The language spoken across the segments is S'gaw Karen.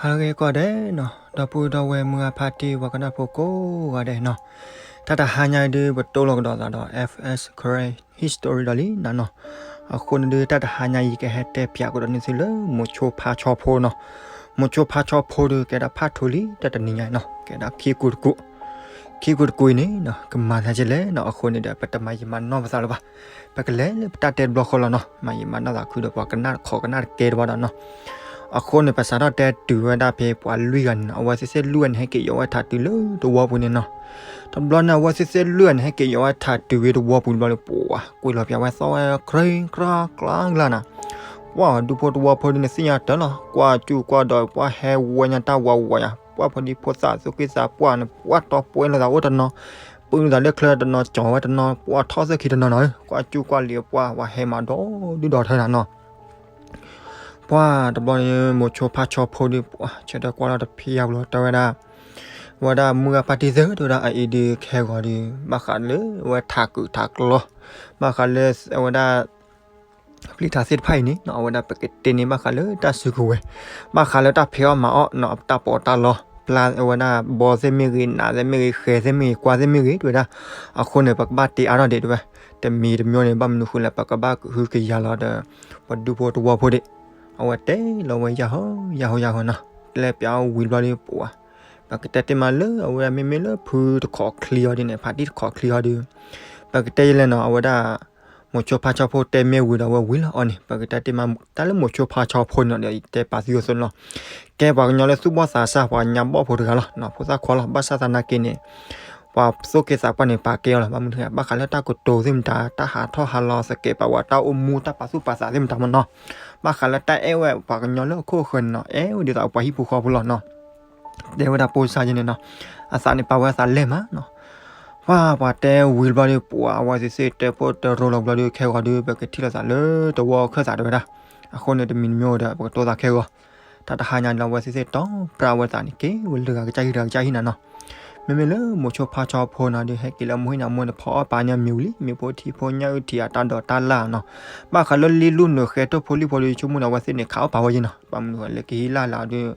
အဂ့ၤကိးဂၤဒဲးနီၤ, ဒီပုၢ်ဒီဝဲၢ်မုၢ်ဂၢ်ဖါတံၢ် ပှၤကနၣ်ဖိကိးဂၤဒဲးနီၤ, တၢ်တဟါညါအံၤဒုး ပတိၢ်လီၤကဒီးသးဒီး F S Karen History ဒီးလံနီၤနီၤ. အဃိန့ၣ်ဒုး တၢ်တဟါညါအံၤ ယကဟဲတဲပၠးကဒီးန့ၢ်သုလၢ မိၤဆိဖါဆီဖိနီၤ. မိၤဆိဖါဆီဖိဒုး ကဲဒၣ်ဖးထူလံ တၢ်တနံၤညါနီၤ, ကဲဒၣ်ခံကူတကူ, ခံကူတကူအံၤန့ၣ်နီၤ ကမၤသးဒ်လဲၣ်နီၤ. အဃိန့ၣ်ဒီး ပတမၤယံာ်မၤနီၢ်ပသးလၢၤဘၣ်, ပကလဲၤလၢပတၢ်တဲတဘျီဃီလီၤနီၤ. မၤယံာ်မၤနီၢ်သးခုဒီး ပှၤကနၣ်တခီကနၣ်တကဲတဘၣ်ဒီးနီၤ. အဃိန့ၣ် ပစးထီၣ်တဲတုၤဝဲဒၣ်ဖဲပှၤလွံၢ်ဂၤန့ၣ်နီၤ, အဝဲသ့ၣ်သ့ၣ်လွံၢ်ဂၤန့ၣ် ဟဲက့ၤယီၤဝဲထးတုၤလၢတဝီပူၤန့ၣ်နီၤ. တဘျီန့ၣ် အဝဲသ့ၣ်သ့ၣ်လွံၢ်ဂၤန့ၣ် ဟဲက့ၤယီၤဝဲထးတုၤဝဲတဝီပူၤတဘျီလၢ ပှၤကွံာ်လီၤပၠးဝဲသီဝဲ ခြ့ကျါကျါကျါနီၤ. ပှၤဒူဖိတဝီဖိဒုးန့ၣ် သ့ၣ်ညါတၢ်လီၤ, ကွၢ်ကၠူၣ်ကွၢ်ဒီး ပှၤဟဲဝဲညါတၢ်ဝးဝးယၤ, ပှၤဖိဒံဖိသၣ် သူၣ်က့သးပှၢ်န့ၣ် ပှၤတီပှဲလီၤသးအိၣ်တနီၤ, ပုၢ်သးလၢချၢတနီၤ ကၠီၤဝဲတနီၤ, ပှၤထီၣ်သၢခံတနီၤနီၤ, ကွၢ်ကၠူၣ်ကွၢ်လံၤ ပှၤဝဲဟဲမၤဒီဒုၣ်ဒီထၢနၤနီၤ. ပှၤတဘျီန့ၣ် မိၤဆိဖါဆီဖိဒုး ပှၤဆၢထၢၣ်ကွၢ်လီၤတဖံးယါဘျီ တဲဝဲဒၣ်, ဝဲဒၣ်မုၢ်ဂၢ်ဖါတံၢ်သ့ၣ် တဲဝဲဒၣ် အအံၤဒုးခဲဂီၤဒုး ဘၣ်ဃးလၢအဝဲထးကုာ်ထးကျီ, ဘၣ်ဃးလၢအဝဲဒၣ် ပျံၤထးသ့ၣ်တဖၣ်အံၤန့ၣ်နီၤ, အဝဲဒၣ်ပကတဲန့ၢ်ဘၣ်ဃးလၢတၢ်စုကဝဲၤ, ဘၣ်ဃးလၢတၢ်ဖံးအီၣ်မၤအီၣ်နီၤ, တၢ်ပီးတၢ်လီ, ပျၢ်အဝဲဒၣ်ဘီသ့ၣ်မ့ၢ်ဂ့ၤ, နးသ့ၣ်မ့ၢ်ဂ့ၤ, ဃဲၤသ့ၣ်မ့ၢ်ဂ့ၤ, ကွၢ်သ့ၣ်မ့ၢ်ဂ့ၤ တဲဝဲဒၣ်. အဃိန့ၣ် ပကဘၣ်တ့အါထီၣ်ဒံးတဲဝဲ, တမံၤတမံၤန့ၣ် ဘၣ်မနုၤဃိလဲၣ် ပကဘၣ်ကဟုကယာ်လီၤဒီး ပှၤဒူဖိတဝီဖိဒံး. အဝဲတဲလီၤဝဲယၢ်ဟီ ယၢ်ဟီယၢ်ဟီနီၤ, တဲပၠးဝံၤတဘျီဒုး ပှၤ ပကတဲတ့ၢ်မးလၢအဝဲဒၣ် မ့မ့ၢ်လၢဖုတခိးချံအီၤဒ်န့ၣ် ဖါတံၢ်တခိးချံအီၤဒုး, ပကတဲယလဲၣ်နီၤ, အဝဲဒၣ် မိၤဆိဖါဆီဖိတဲမ့ၢ်ဝံၤဒီး အဝဲဝံၤလီၤအီၤန့ၣ်, ပကတဲတ့ၢ်မး တၢ်လၢမိၤဆိဖါဆီဖိန့ၣ်ဒီး ယတဲပာ်သုအသိးန့ၣ်လီၤ. ကဲပှၤကညီလၢသူၣ်ဘီၣ်သးစၢ် ပှၤကညီဘီၣ်ဖိတဂၤလီၤ, ဖိသၣ်ခွါလီၤ. ဘၣ်ဆၣ်သနာ်က့န့ၣ် ပှၤသူၣ်က့သးပှၢ်န့ၣ် ပာ်ကဲအီၤလီၤ. ဘၣ်မနုၤလဲၣ် ဘၣ်ဃးလၢတၢ်ကတိၤသ့ၣ်မတၤ, တၢ်ဟးထီၣ်ဟးလီၤသကဲးပဝး, တၢ်အိၣ်မူ တၢ်ပာ်သူၣ်ပာ်သးသ့ၣ်မတၤမနီၤ, ဘၣ်ဃးလၢတၢ်အဲၣ်ဝဲပှၤကညီလၢအခိၣ်အဃၢၤန့ၣ်နီၤ, အဲၣ်ဝဲဒ်သိးပှၤဟံၣ်ဖိဃီဖိလီၤနီၤ. တဲဝဲဒၣ်ပိစါယဲန့ၣ်နီၤ, အသးန့ၣ်ပာ်ဝဲအသးလဲၢ်မးနီၤ. ပှၤ ပှၤတဲဝံၤတဘျီဒုး ပှၤအဝဲသ့ၣ်သ့ၣ်တဲဖိတဲရိၤလီၤတဘျီဒုး ခဲဂီၤဒုး ပကထံၣ်လိာ်သးလၢတဝီခၢၣ်သးတဲဝဲဒၣ်. အဃိန့ၣ် တမံၤတမံၤဒီး ပကတိၤသးခဲဂီၤ, တၢ်တဟါညါလၢအဝဲသ့ၣ်သ့ၣ်တီၢ်ပြၢ်ဝဲသးန့ၣ် က့ၤဝဲလၢဂၤကစၢ်ဟံၣ်တဂၤကစၢ်ဟံၣ်နၤနီၤ. မ့မ့ၢ်လၢမိၤဆိဖါဆီဖိနီၤဒုး ဟဲက့ၤလၢမိၢ်ဟံၣ်န့ၣ် အမိၢ်န့ၣ် ဖီအီၣ်ပာ်ညါမ့ၤဝံၤလံ, မ့ၢ်ဖိထံဖိညၣ်အုၣ်ထံးအတၢ်ဒိးတၢ်လၢ်နီၤ. ဘၣ်ဃးလၢလံလူၢ်နုာ်ဃဲထိၣ်ဖိလံၣ်ဖိဒုး ဆိကမိၣ်န့ၣ် အဝဲသ့ၣ်န့ၣ် ခးအီၣ်ပာ်ဝဲယဲနီၤ. ဘၣ်မနုၤဃိလဲၣ် လၢကဟံးလၢ်လၢ်ဒုး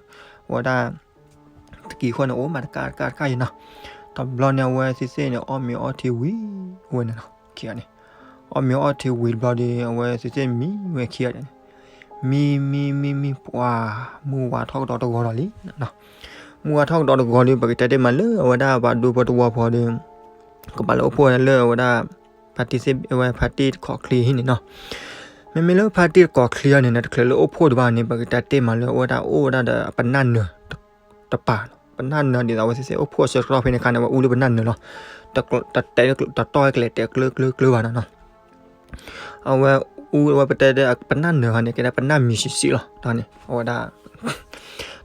အဝဲဒၣ် တကံၤဃီန့ၣ် အိၣ်မးတကးတကးတကးယဲနီၤ. တဘျီန့ၣ် အဝဲသ့ၣ်သ့ၣ်န့ၣ် အီၣ်မ့ၤအီထံဝံၤ အဝဲန့ၣ်နီၤ, ခံဂၤန့ၣ် အီၣ်မ့ၤအီထံဝံၤတဘျီဒီး အဝဲသ့ၣ်သ့ၣ်မံဝဲခံဂၤန့ၣ်, မံမံမံမံ ပှၤ မုၢ်ဝါထီၣ်ကဒီးတဂီၤလီၤလံ. မုၢ်ဝါထီၣ်ကဒီးတဂီၤဒီး ပကတဲတ့ၢ်မးလၢအဝဲဒၣ်ပှၤဒူဖိတဝီဖိဒီး ကဘၣ်လၢအိၣ်ဖှိၣ်ဝဲဒၣ်လၢအဝဲဒၣ် ဖါတံၢ်သ့ၣ် အဝဲဖါတံၢ်တခိးချံဟံၣ်န့ၣ်နီၤ. မ့မ့ၢ်လၢဖါတံၢ်တခိးချံအီၤန့ၣ် တချုးလၢအိၣ်ဖှိၣ်ဒံးဘၣ်န့ၣ် ပကတဲတ့ၢ်မးလၢအဝဲဒၣ်အိၣ်ဝဲဒၣ်ဒီးပနၢ်နၢၤတပၤ, ပနၢ်နၢၤဒ်သိးအဝဲသ့ၣ်သ့ၣ်အိၣ်ဖှိၣ်အဆၢကတီၢ်ဖဲန့ၣ်အခါန့ၣ် အဝဲအူလၢပနၢ်နၢၤလီၤ. တတဲ တတီၢ်ဝဲကျဲတဲကျၢကျၢကျၢဘၣ်နီၤနီၤ. အဝဲအူဝဲပတဲဒၣ်ပနၢ်နၢၤဂၤန့ၣ် ကဲဒၣ်ပနၢ်မံၤဆံးဆံးလီၤ. တၢ်န့ၣ် အဝဲဒၣ်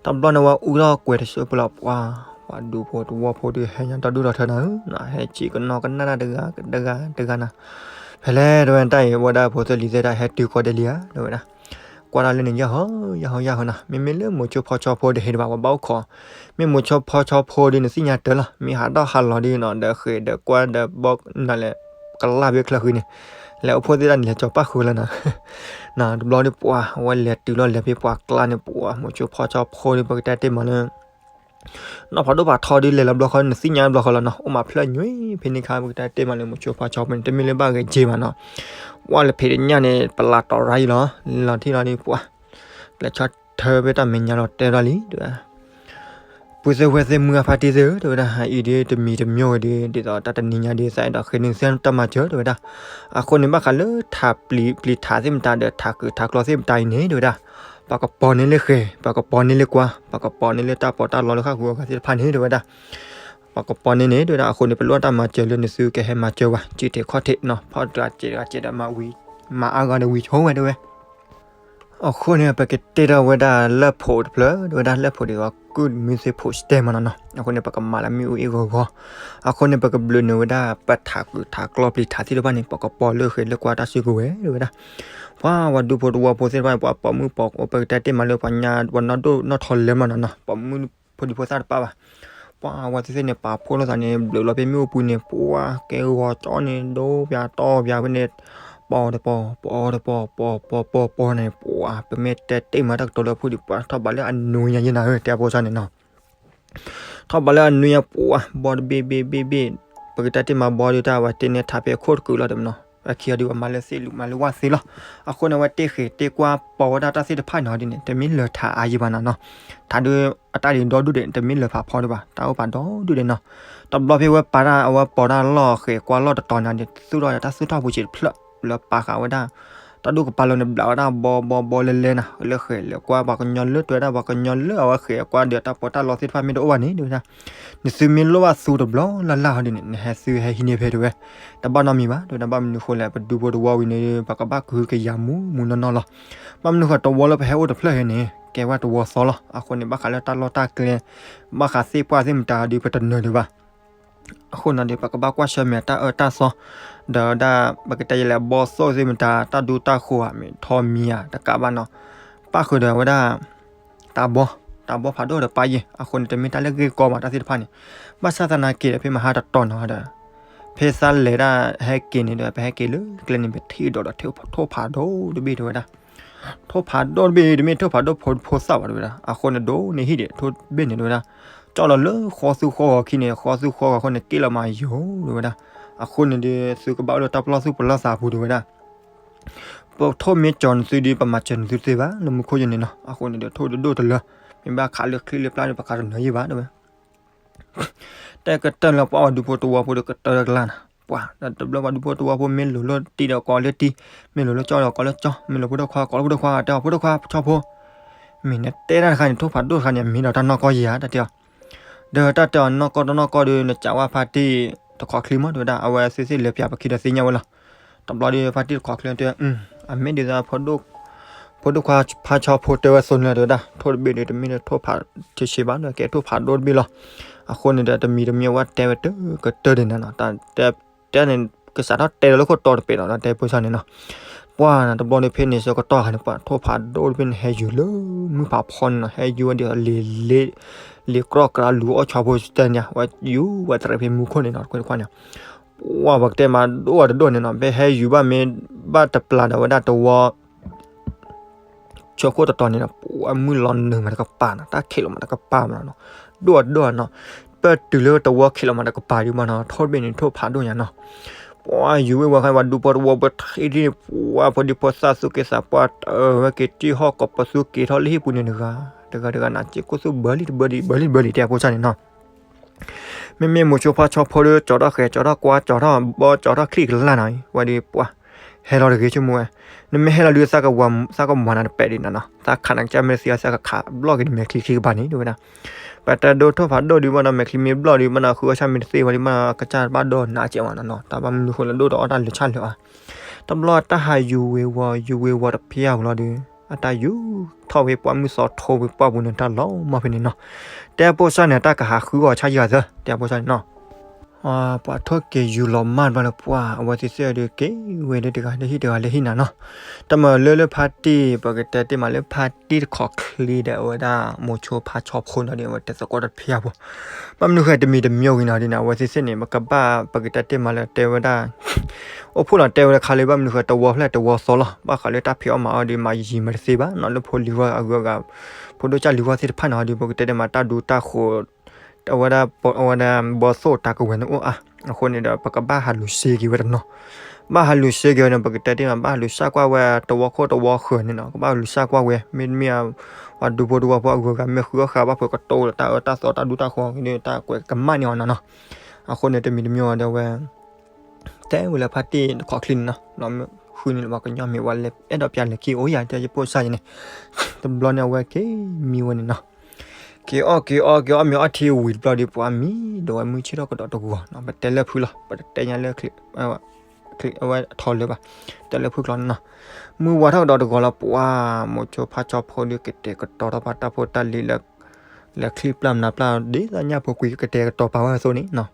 တဘျီန့ၣ်ဝဲအူထီၣ်ကွဲၤတစိၢ်ဖိလီၤ ပှၤ ပှၤဒူဖိတဝီဖိဒီးဟဲညါဒီဒူၣ်ဒီထၢနၤဧၢ, ဟဲစံးကနီၤကနၣ်တၢ်တဂၤတဂၤတဂၤနၤ. ဖဲလဲၣ်တဲဝဲတၢ်အံၤ ဝဲဒၣ်ဖိသၢလံၤသ့ၣ်တၢ်ဟဲတုၤကိးဒဲးလံဧါ တဲဝဲဒၣ်. ကွၢ်တၢ်လၢန့ၣ် ယၢ်ဟီ ယၢ်ဟီ ယၢ်ဟီနၤ. မ့မ့ၢ်လၢမိၤဆိဖါဆီဖိဒီးဟဲဒံးဘၣ် ပှၤဘၣ်အိၣ်ခိး, မ့ၢ်မိၤဆိဖါဆီဖိဒီးနသ့ၣ်ညါတၢ်လီၤ. မ့ၢ်ဟးထီၣ်ဟးလီၤဒီးနီၤ ဒီးဃဲၤဒီးကွၢ်ဒီးဘီနၤလဲၣ် ကလၢ်ဘ့ၣ်ချၢဃံန့ၣ် လဲၤအိၣ်ဖှိၣ်သ့ၣ်တၢ်န့ၣ် လဲၤကၠီၤပၣ်ဃုာ်လၢနၤ. တဘျီဒီးပှၤ အဝဲလဲၤတုၤလီၤလဲၤဖဲပှၤကျါန့ၣ် ပှၤမိၤဆိဖါဆီဖိဒီး ပကတဲတ့ၢ်မးလၢ နီၢ်ဖးဒိၣ်ဖးထီဒီးလဲၤလီၤဘျီဃီ နသ့ၣ်ညါဘျီဃီလီၤနီၤ အိၣ်မးဖျၢၣ်ညွံဖဲန့ၣ်ခါ ပကတဲတ့ၢ်မးလၢမိၤဆိဖါဆီဖိန့ၣ် တမ့ၢ်လၢဘၣ်ဂဲၤက့ၤဘၣ်နီၤ. ဝဲလၢဖံးတညၣ်န့ၣ် ပလးတီၤရါအံၤလီၤ. လီၤထံၣ်လီၤဒီးပှၤ လဲၤဆီၣ်ထၢဖဲတၢ်မဲာ်ညါလီၤတဲဒၣ်လံ တဲဝဲဒၣ်. ပုၢ်သ့ၣ်ဝဲၢ်သ့ၣ်မုၢ်ဂၢ်ဖါတံၢ်သ့ၣ်ဧၢ တဲဝဲဒၣ် အအံၤဒ်တမံၤတမံၤဝဲဒီး ဒ်သိးတၢ်တနံၤညါဒ်သိးအဲၣ်ဒိးဃ့န့ၢ်သုတၢ်မၤစၢၤတဲဝဲဒၣ်. အဃိန့ၣ် ဘၣ်ဃးလၢထးပျံၤထးသ့ၣ်မတၤဒီး ထးကုာ်ထးကျီသ့ၣ်မတၤအံၤန့ၣ် တဲဝဲဒၣ် ပှၤကပီၤန့ၢ်လၢဃဲၤ ပှၤကပီၤန့ၢ်လၢကွၢ် ပှၤကပီၤန့ၢ်လၢတၢ်ပီးတၢ်လီလၢဃၣ်ဃုာ်အဂၤသ့ၣ်တဖၣ်န့ၣ် တဲဝဲဒၣ်. ပှၤကပီၤန့ၢ်န့ၣ် တဲဝဲဒၣ် အဃိန့ၣ် ပလိၣ်တၢ်မၤစၢၤလၢနသုကဟဲမၤစၢၤဝဲ စုထံးခီၣ်ထံးနီၤ ဖီတဂၤစဲးတဂၤစဲးဒီးမၤဝံၤ မၤအါဂၤဒီးဝံၤဆိဝဲတဲဝဲ. အဃိန့ၣ် ပကတဲထီၣ်ဝဲဒၣ်လၢၢ်ဖိးတဖျၢၣ် တဲဝဲဒၣ်လၢၢ်ဖိးဒ်သိးကုၢ်မုၢ်သ့ၣ်ဖိးစတဲမးနီၤနီၤ. အဃိန့ၣ် ပကမၤလၢမ့ၣ်အူအ့ၣ်ဂီၤဂီၤ. အဃိန့ၣ် ပကဘျုးနုာ်ဝဲဒၣ် ပထးကုာ်ထးကျီပျံၤထးသ့ၣ်တဖၣ်န့ၣ် ပှၤကပီၤလၢဃဲၤလၢကွၢ်တၢ်စုကဝဲၤတဲဝဲဒၣ်. ပှၤဝဲဒူဖိတဝီဖိသ့ၣ်တဖၣ်န့ၣ် ပှၤပိာ်မုၣ်ပိာ်အိၣ် ပကတဲတ့ၢ်မးလၢပှၤညါ ပှၤနီၢ်ဒိၣ်နီၢ်ထီလၢမးနီၤနီၤ ပိာ်မုၣ်ဖိဒံဖိသၣ်တပၣ်ဘၣ်. ပှၤဝဲသ့ၣ်သ့ၣ်န့ၣ် ပာ်ဖှိၣ်လိာ်သးန့ၣ် ဘျုးလီၤဖဲမ့ၣ်အူပူၤန့ၣ် ပှၤကဲဂီၤကၠီန့ၣ် ဒိပၠးတီပၠးဖဲန့ၣ် ပ ပအီဒီးပီၢ် ပအီဒီးပီၢ် ပအီပီၢ်ပီၢ်ပီၢ်န့ၣ် ပှၤ ပမ့ၢ်တဲတ့ၢ်မးတၢ်ကတိၤလၢအဖုၣ်ဒီး ပှၤထီၣ်ဘးလၢအနွံညါယဲၢ်နၤဧၢ တဲအဖိစၢ်န့ၣ်နီၤ. ထီၣ်ဘးလၢအနွံညါ ပှၤ ဘီတဘ့ၣ်ဘ့ၣ်ဘ့ၣ်ဘ့ၣ်, ပကတဲတ့ၢ်မးဘီဒုးတၢ် ဝဲတ့ၢ်န့ၢ်ထးဖဲအခိၣ်တကုာ်လီၤ တဲမနီၤ. အခံအီၤဒုး ပှၤမၤလၢသ့ၣ်လူၤ မၤလၢဝၣ်သ့လီၤ. အဃိန့ၣ် အဝဲတ့ၢ်ဃ့ၢ်တ့ၢ်ကွၢ် ပီၢ်ဝဲဒၣ်တၢ်သ့ၣ်တဖၣ်န့ၣ်ဒီးန့ၣ် တမ့ၢ်လၢထးအါယံၤဘၣ်နၤနီၤ. ထးဒုး အတၢ်ဒုးဒီဒူၣ်ဒံး တမ့ၢ်လၢဖးဖီဒံးဘၣ် တၢ်အိၣ်ဖးဒီဒူၣ်ဒံးနီၤ. တဘျီဖဲဝဲပာ်တၢ် အဝဲပီၢ်တၢ်လီၢ်ဃ့ၢ်ကွၢ်လီၢ်တတီၤန့ၣ်ဒီး သူၣ်ထီၣ်တၢ်သူၣ်ထီၣ်ပူၤစံးတဖျၢၣ် လၢပာ်ဃာ်ဝဲဒၣ် တၢ်ဒူၣ်ကပၤလီၤန့ၣ် ဘျးဝဲဒၣ်ဘီဘီဘီလဲလဲနၤ လၢဃ့ၢ်လၢကွၢ် ပှၤကညီလၢတွဲဒၣ် ပှၤကညီလၢအဝဲဃ့ၢ်ကွၢ်ဒီးတၢ်ပီးတၢ်လီသ့ၣ်တဖၣ် မ့ၢ်တအိၣ်ဘၣ်န့ၣ် တဲဝဲဒၣ် နသုမ့ၢ်လိၣ်ဘၣ်သူတဘျီလၢ်လၢ်ဟီဒ်န့ၣ် နဟဲသုဟဲဟံးန့ၢ်ဖဲတဲဝဲ, တဘၣ်နီတမံၤဘၣ် တဲဝဲဒၣ် ဘၣ်မနုၤဃိလဲၣ် ပဒူဖိတဝီဝံၤန့ၣ် ပကဘၣ်ကဟုကယာ်မူးမူးနီၢ်နီၢ်လီၤ. ဘၣ်မနုၤဃိတဝီလၢပဟဲအိၣ်တဖျၢၣ်ဟဲန့ၣ် ကဲဝဲတဝီသီလီၤ. အဃိန့ၣ် ဘၣ်ဃးလၢတၢ်လီၢ်တၢ်ကျဲ ဘၣ်ဃးသ့ၣ်ပှၢ်သ့ၣ်မတၤဒီး ပတနၢၤဒံးဘၣ်. အဃိန့ၣ်ဒီး ပကဘၣ်ကွၢ်ဆၢၣ်မဲာ်တၢ်အၢတၢ်သီ ဒီးဝဲဒၣ် ပကတဲယလဲၣ် ဘီသိၣ်သ့ၣ်မတၤ တၢ်ဒူတၢ်ဃိၤဧါ မ့ၢ်ထီမံၤဧါ တကးဘၣ်နီၤ, ပၣ်ဃုာ်ဒီးဝဲဒၣ် တၢ်ဘီ တၢ်ဘီဖးဒိၣ်ဒီးပၢ်ယဲၢ် အဃိန့ၣ် တမ့ၢ်တၢ်လၢဂ့ၢ်ကီဘၣ် တၢ်သ့ၣ်တဖၣ်န့ၣ်, ဘၣ်ဆၣ်သနာ်က့ဒီး ဖဲမဟါတတီၤနီၤဒီး ဖဲသးလဲၤဒၣ်ဟဲက့ၤန့ၣ်ဒီး ပဟဲက့ၤလၢကျဲန့ၣ် ပထံၣ်ဒီးဒီး ထိၣ်ဖးဒိၣ်တဘ့ၣ်တဲဝဲဒၣ် ထိၣ်ဖးဒိၣ်တဘ့ၣ် တမ့ၢ်ထိၣ်ဖးဒိၣ်ဖိတဖိသၣ်ဘၣ်တဲဝဲဒၣ်, အဃိန့ၣ် ဒိၣ်န့ၢ်ဟံၣ်ဒံး ထိၣ်တဘ့ၣ်န့ၣ်တဲဝဲဒၣ်, ကၠီၣ်လီၤလၢဃီသူဃီဂီၤခံန့ၣ် ဃီသူဃီဂီၤအဃိန့ၣ် က့ၣ်လီၤမးယိာ်တဲဝဲဒၣ်, အဃိန့ၣ်ဒီး သုကဘၣ်အိၣ်လၢတၢ်ပလီၢ်သူၣ်ပလီၢ်သးပူၤတဲဝဲဒၣ်, ပထိၣ်မ့ၢ်ကၠီၤနသုဒီး ပမၤစၢၤနသုတသ့ဘၣ် လၢမူခိၣ်ယဲၢ်န့ၣ်နီၤ, အဃိန့ၣ်ဒီး ထိၣ်ဒိၣ်ဒိၣ်တလၢ မ့ၢ်ဘၣ်ခးလၢချံလၢပျၢ်ဒီး ပခးတနၢၤယံၣ်ဘၣ်တဲဝဲ တဲကတၢၢ်လၢပှၤဒူဖိတဝီဖိဒီးကတၢၢ်လၢကလၢ်နၤ, ပှၤ ဒီးတဘျီပှၤဒူဖိတဝီဖိမ့ၢ်လိၤလၢတံၤဒီးကိးလၢတံၤ, မ့ၢ်လိၤလၢကၠီဒီးကိးလၢကၠီ, မ့ၢ်လိၤဖိဒိၣ်ခွါကိးလၢဖိဒိၣ်ခွါ, တဲအီၤဖိဒိၣ်ခွါဆီဖိ, မ့ၢ်နတဲတၢ်တခါန့ၣ် ထိၣ်ဖးဒိၣ်တခါန့ၣ် မ့ၢ်ဒီးတၢ်နီၢ်ကီၢ်ယဲၢ်ဧါ တၢ်တဲအီၤ, ဒီးတၢ်တဲအီၤနီၢ်ကီၢ်တနီၢ်ကီၢ်ဒီး နစံးဝဲဖါတံၢ်တခီချံမး တဲဝဲဒၣ် အဝဲသ့ၣ်သ့ၣ်လဲၤပၠးပခံဒီးသ့ၣ်ညါဝဲလီၤ, တဘျီဒီးဖါတံၢ်တခီချံတဲ အမ့ၢ်ဒ်သိး ဖိဒိၣ်ခွါဖါဆီဖိတဲဝဲသိးန့ၣ်လီၤ တဲဝဲဒၣ်, ထိၣ်တဘ့ၣ်ဒီး တမ့ၢ်ထိၣ်ဖးဆံးဆံးဘၣ်ဒီး ကဲထိၣ်ဖးဒိၣ်တဘ့ၣ်လီၤ, အဃိန့ၣ်ဒီး တမံၤတမံၤအဝဲတဲဝဲတကတၢၢ်ဒံးနၤနီၤ, တဲန့ၣ် ကစးထီၣ်တဲလီၤလၢခိၣ်တီတပဲာ်လီၤ တဲဖိဆၢန့ၣ်နီၤ, ပှၤနၤတဘျီဒီး ဖဲန့ၣ်ဆၢကတီၢ်ခါန့ၣ် ပှၤထိၣ်ဖးဒိၣ်တဘ့ၣ်န့ၣ် ဟဲယူၤလၢမုၢ်ဖးဖီန့ၣ်နီၤ, ဟဲယူၤဝဲဒီး လံာ်ကြီကြးလူၤအီၣ်ဆီဖိတၢ်န့ၣ် ဝဲယူၤဝဲတရံးဖဲမူခိၣ်န့ၣ်နီၤ, တခွါန့ၣ် ပှၤပကတဲမးဒိၣ်ဝဲတဒိၣ်န့ၣ်နီၤ, ဖဲဟဲယူၤဘၣ်မ့ၢ်ဘၣ်တပျၢ်ဒီးဝဲဒၣ်တဝီ ဆၢခိၣ်တတီၤန့ၣ်နီၤ, ပှၤမုၢ်လီၤနုာ်မးတကပၤနီၤ, တၢ်ခံးလီၤမးတကပၤမးနီၤ, ဒိၣ်ဝဲတဒိၣ်နီၤ, ပတုၤလၢတဝီခံးလီၤမးတကပၤဒံးဘၣ်နီၤ, ထိၣ်တဘ့ၣ်န့ၣ် ထိၣ်ဖးဒိၣ်ညါနီၤ, ပှၤယူၤဝဲဝဲခါ ပှၤဒူဖိတဝီဖိထံၣ်န့ၣ် ပှၤဖိဒံဖိသၣ်သူၣ်က့သးပှၢ်တၢၢ်ဝဲက့ၤတံၢ်ဟီၣ်ကိးပသူ က့ၤထီၣ်လၢဟံၣ်ပူၤန့ၣ်တဂၤ တဂၤတဂၤနၤ စ့ၢ်ကီးသူၣ်ဘၢလံတဘၢလံ ဘၢလံတဘၢလံ တဲအဖိဆၢန့ၣ်နီၤ မ့မ့ၢ်မိၤဆိဖါဆီဖိဒီး ကၠီထီၣ်ဃဲၤ ကၠီထီၣ်ကွါ ကၠီထီၣ်ဘီ ကၠီထီၣ်ချံကလၢ်နီၤ ဝဲဒီးပှၤ ဟဲလီၤတဂ့ၤဆိကမိၣ်ဝဲ, နမ့ၢ်ဟဲလီၤဒုး သးကမၤနၤတပဲာ်ဒံးနီၤနီၤ, သးခးနၤကစၢ်မ့ၢ်သံအီၤ သးကခးဘျီၣ်က့ၤနမဲာ်ချံခံကပၤန့ၣ် တဲဝဲဒၣ်, ပတဒိထိၣ်ဖးဒိၣ်ဒံးဘၣ်နီၤ မဲာ်ချံမ့ၢ်ဘျီၣ်ဒံးဘၣ်နီၤ ဃုအီၣ်ဆၣ်မ့ၢ်တသ့ဝဲဒံးဘၣ်နီၤ ကစၢ်တဘၣ်ဒိနးကဲးဝဲနီၤနီၤ တၢ်ဘၣ်မနုၤဃိလၢဒိၣ်ဒီးအီၣ်တၢ်လၢာ်ဆၣ်လၢာ်အါ တဘျီတၢ်ဟးယူၤဝ့ၤဝီၤ ယူၤဝ့ၤဝီၤတဖျၢၣ်ပူၤလီၤဒီး အတၢ်ယူၤထီၣ်ဝဲပှၢ်မုၢ်သီထိဝဲပှၢ်ပူၤန့ၣ် တၢ်လီၤမၢ်ဖဲန့ၣ်နီၤ, တဲအဖိဆၢန့ၣ် တၢ်ကဟးဃုအီၣ်ဆၣ်ယၤသၢ တဲအဖိဆၢန့ၣ်နီၤ, ပှၤထိၣ်က့ၤယူၤလီၤမၢ်တဘျီလၢပှၢ် အဝဲသ့ၣ်သ့ၣ်ဒီးက့ၤဝဲလၢတဂၤလၢဟံၣ်တဂၤလၢဟံၣ်နၤနီၤ, တမၤလၢလၢဖါတံၢ် ပကတဲတ့ၢ်မးလၢဖါတံၢ်တခီချံဒီး အဝဲဒၣ်မိၤဆိဖါဆီဖိနီၤဒီး အဝဲတဲသကိးတဖျၢၣ်ပူၤ ဘၣ်မနုၤဃိတမံၤတမံၤဝံၤနီၤဒ်န့ၣ် အဝဲသ့ၣ်သ့ၣ်န့ၣ် ပကဘၣ်ပကတဲတ့ၢ်မးလၢတဲဝဲဒၣ် အိၣ်ဖှိၣ်လီၤတဲဝဲတခါလၢ ဘၣ်မနုၤဃိတဝီဖျၢၣ်တဝီသီလီၤ ဘၣ်ဃးလၢတၢ်ဖံးအီၣ်မၤအီၣ်ဒီး မၤယံာ်မၤတသ့ဘၣ်နီၤ လၢဖိလံၤဝဲအဂုၤအဂၤ ဖိဒိၣ်ကၢ်လံၤဝဲသ့ၣ်တဖၣ်န့ၣ်ဒီး ပကတဲတ့ၢ်မးတၢ်ဒူတၢ်ဃိၤ အဝဲဒၣ် အဝဲဒၣ်ဘီသိၣ်တၢ်ကဝဲၤန့ၣ်အိၣ်အါ အဃိန့ၣ်ဒီး ပကဘၣ်ဟးလူၤစ့က့ၤဝဲတနီၤ ဘၣ်ဟးလူၤစ့က့ၤဝဲန့ၣ် ပကတဲတ့ၢ်မး ဘၣ်ဟးလူၤစၢ်ကွၢ်ဝဲတဝီခိၣ်တဝီဃၢၤန့ၣ်နီၤ ကဘၣ်လူၤစၢ်ကွၢ်ဝဲ မ့တမ့ၢ် ပှၤဒူဖိတဝီဖိအဂုၤအဂၤ မ့ၢ်ဃုအီၣ်ဃာ်ဘၣ်ဖုးကတိၤလၢတၢ်အၢတၢ်သီတၢ်ဒူတၢ်ဃိၤန့ၣ် တၢ်ကွဲးကမၣ်န့ၢ်အီၤနီၤနီၤ အဃိန့ၣ် တမံၤတမံၤအီၤဒီးဝဲ တဲဝဲလၢဖါတံၢ်တခီချံန့ၣ်နီၤ ဘျီမ့ၢ်ဃုန့ၣ်လၢပှၤကညီမ့ၢ်ဝဲလဲၤအဲၣ်ဒိးပျၢ်လဲၤခံအိၣ်ယၤ တဲယပိာ်စၢ်ယၤန့ၣ် တဘျီန့ၣ်အဝဲက့ၤမံဝဲန့ၣ်နီၤ က့ၤအီၣ်က့ၤအီၣ်က့ၤအီၣ်မ့ၤအီထံဝံၤတဘျီဒီး ပှၤမံဒီးဝဲမုၢ်ဆ့ၣ်ထီၣ်ကဒီးတဂီၤနီၤ ပတဲလၢဖုလီၤ ပတတဲညါလၢ အဝဲထီလၢဘၣ် တဲလၢဖုကျီန့ၣ်နီၤ မုၢ်ဝါထီၣ်ကဒီးတဂီၤလီၤ ပှၤမိၤဆိဖါဆီဖိဒီး ကတဲာ်ကတီၤထီၣ်ပှၤတၢ်ဖိတၢ်လံၤလၢ လဲၤချံပျၢ်မနုၤပျၢ် ဒ်သိးညၣ်ဖိကွံာ်ကတဲာ်ကတီၤပာ်ဝဲအသိးန့ၣ်နီၤ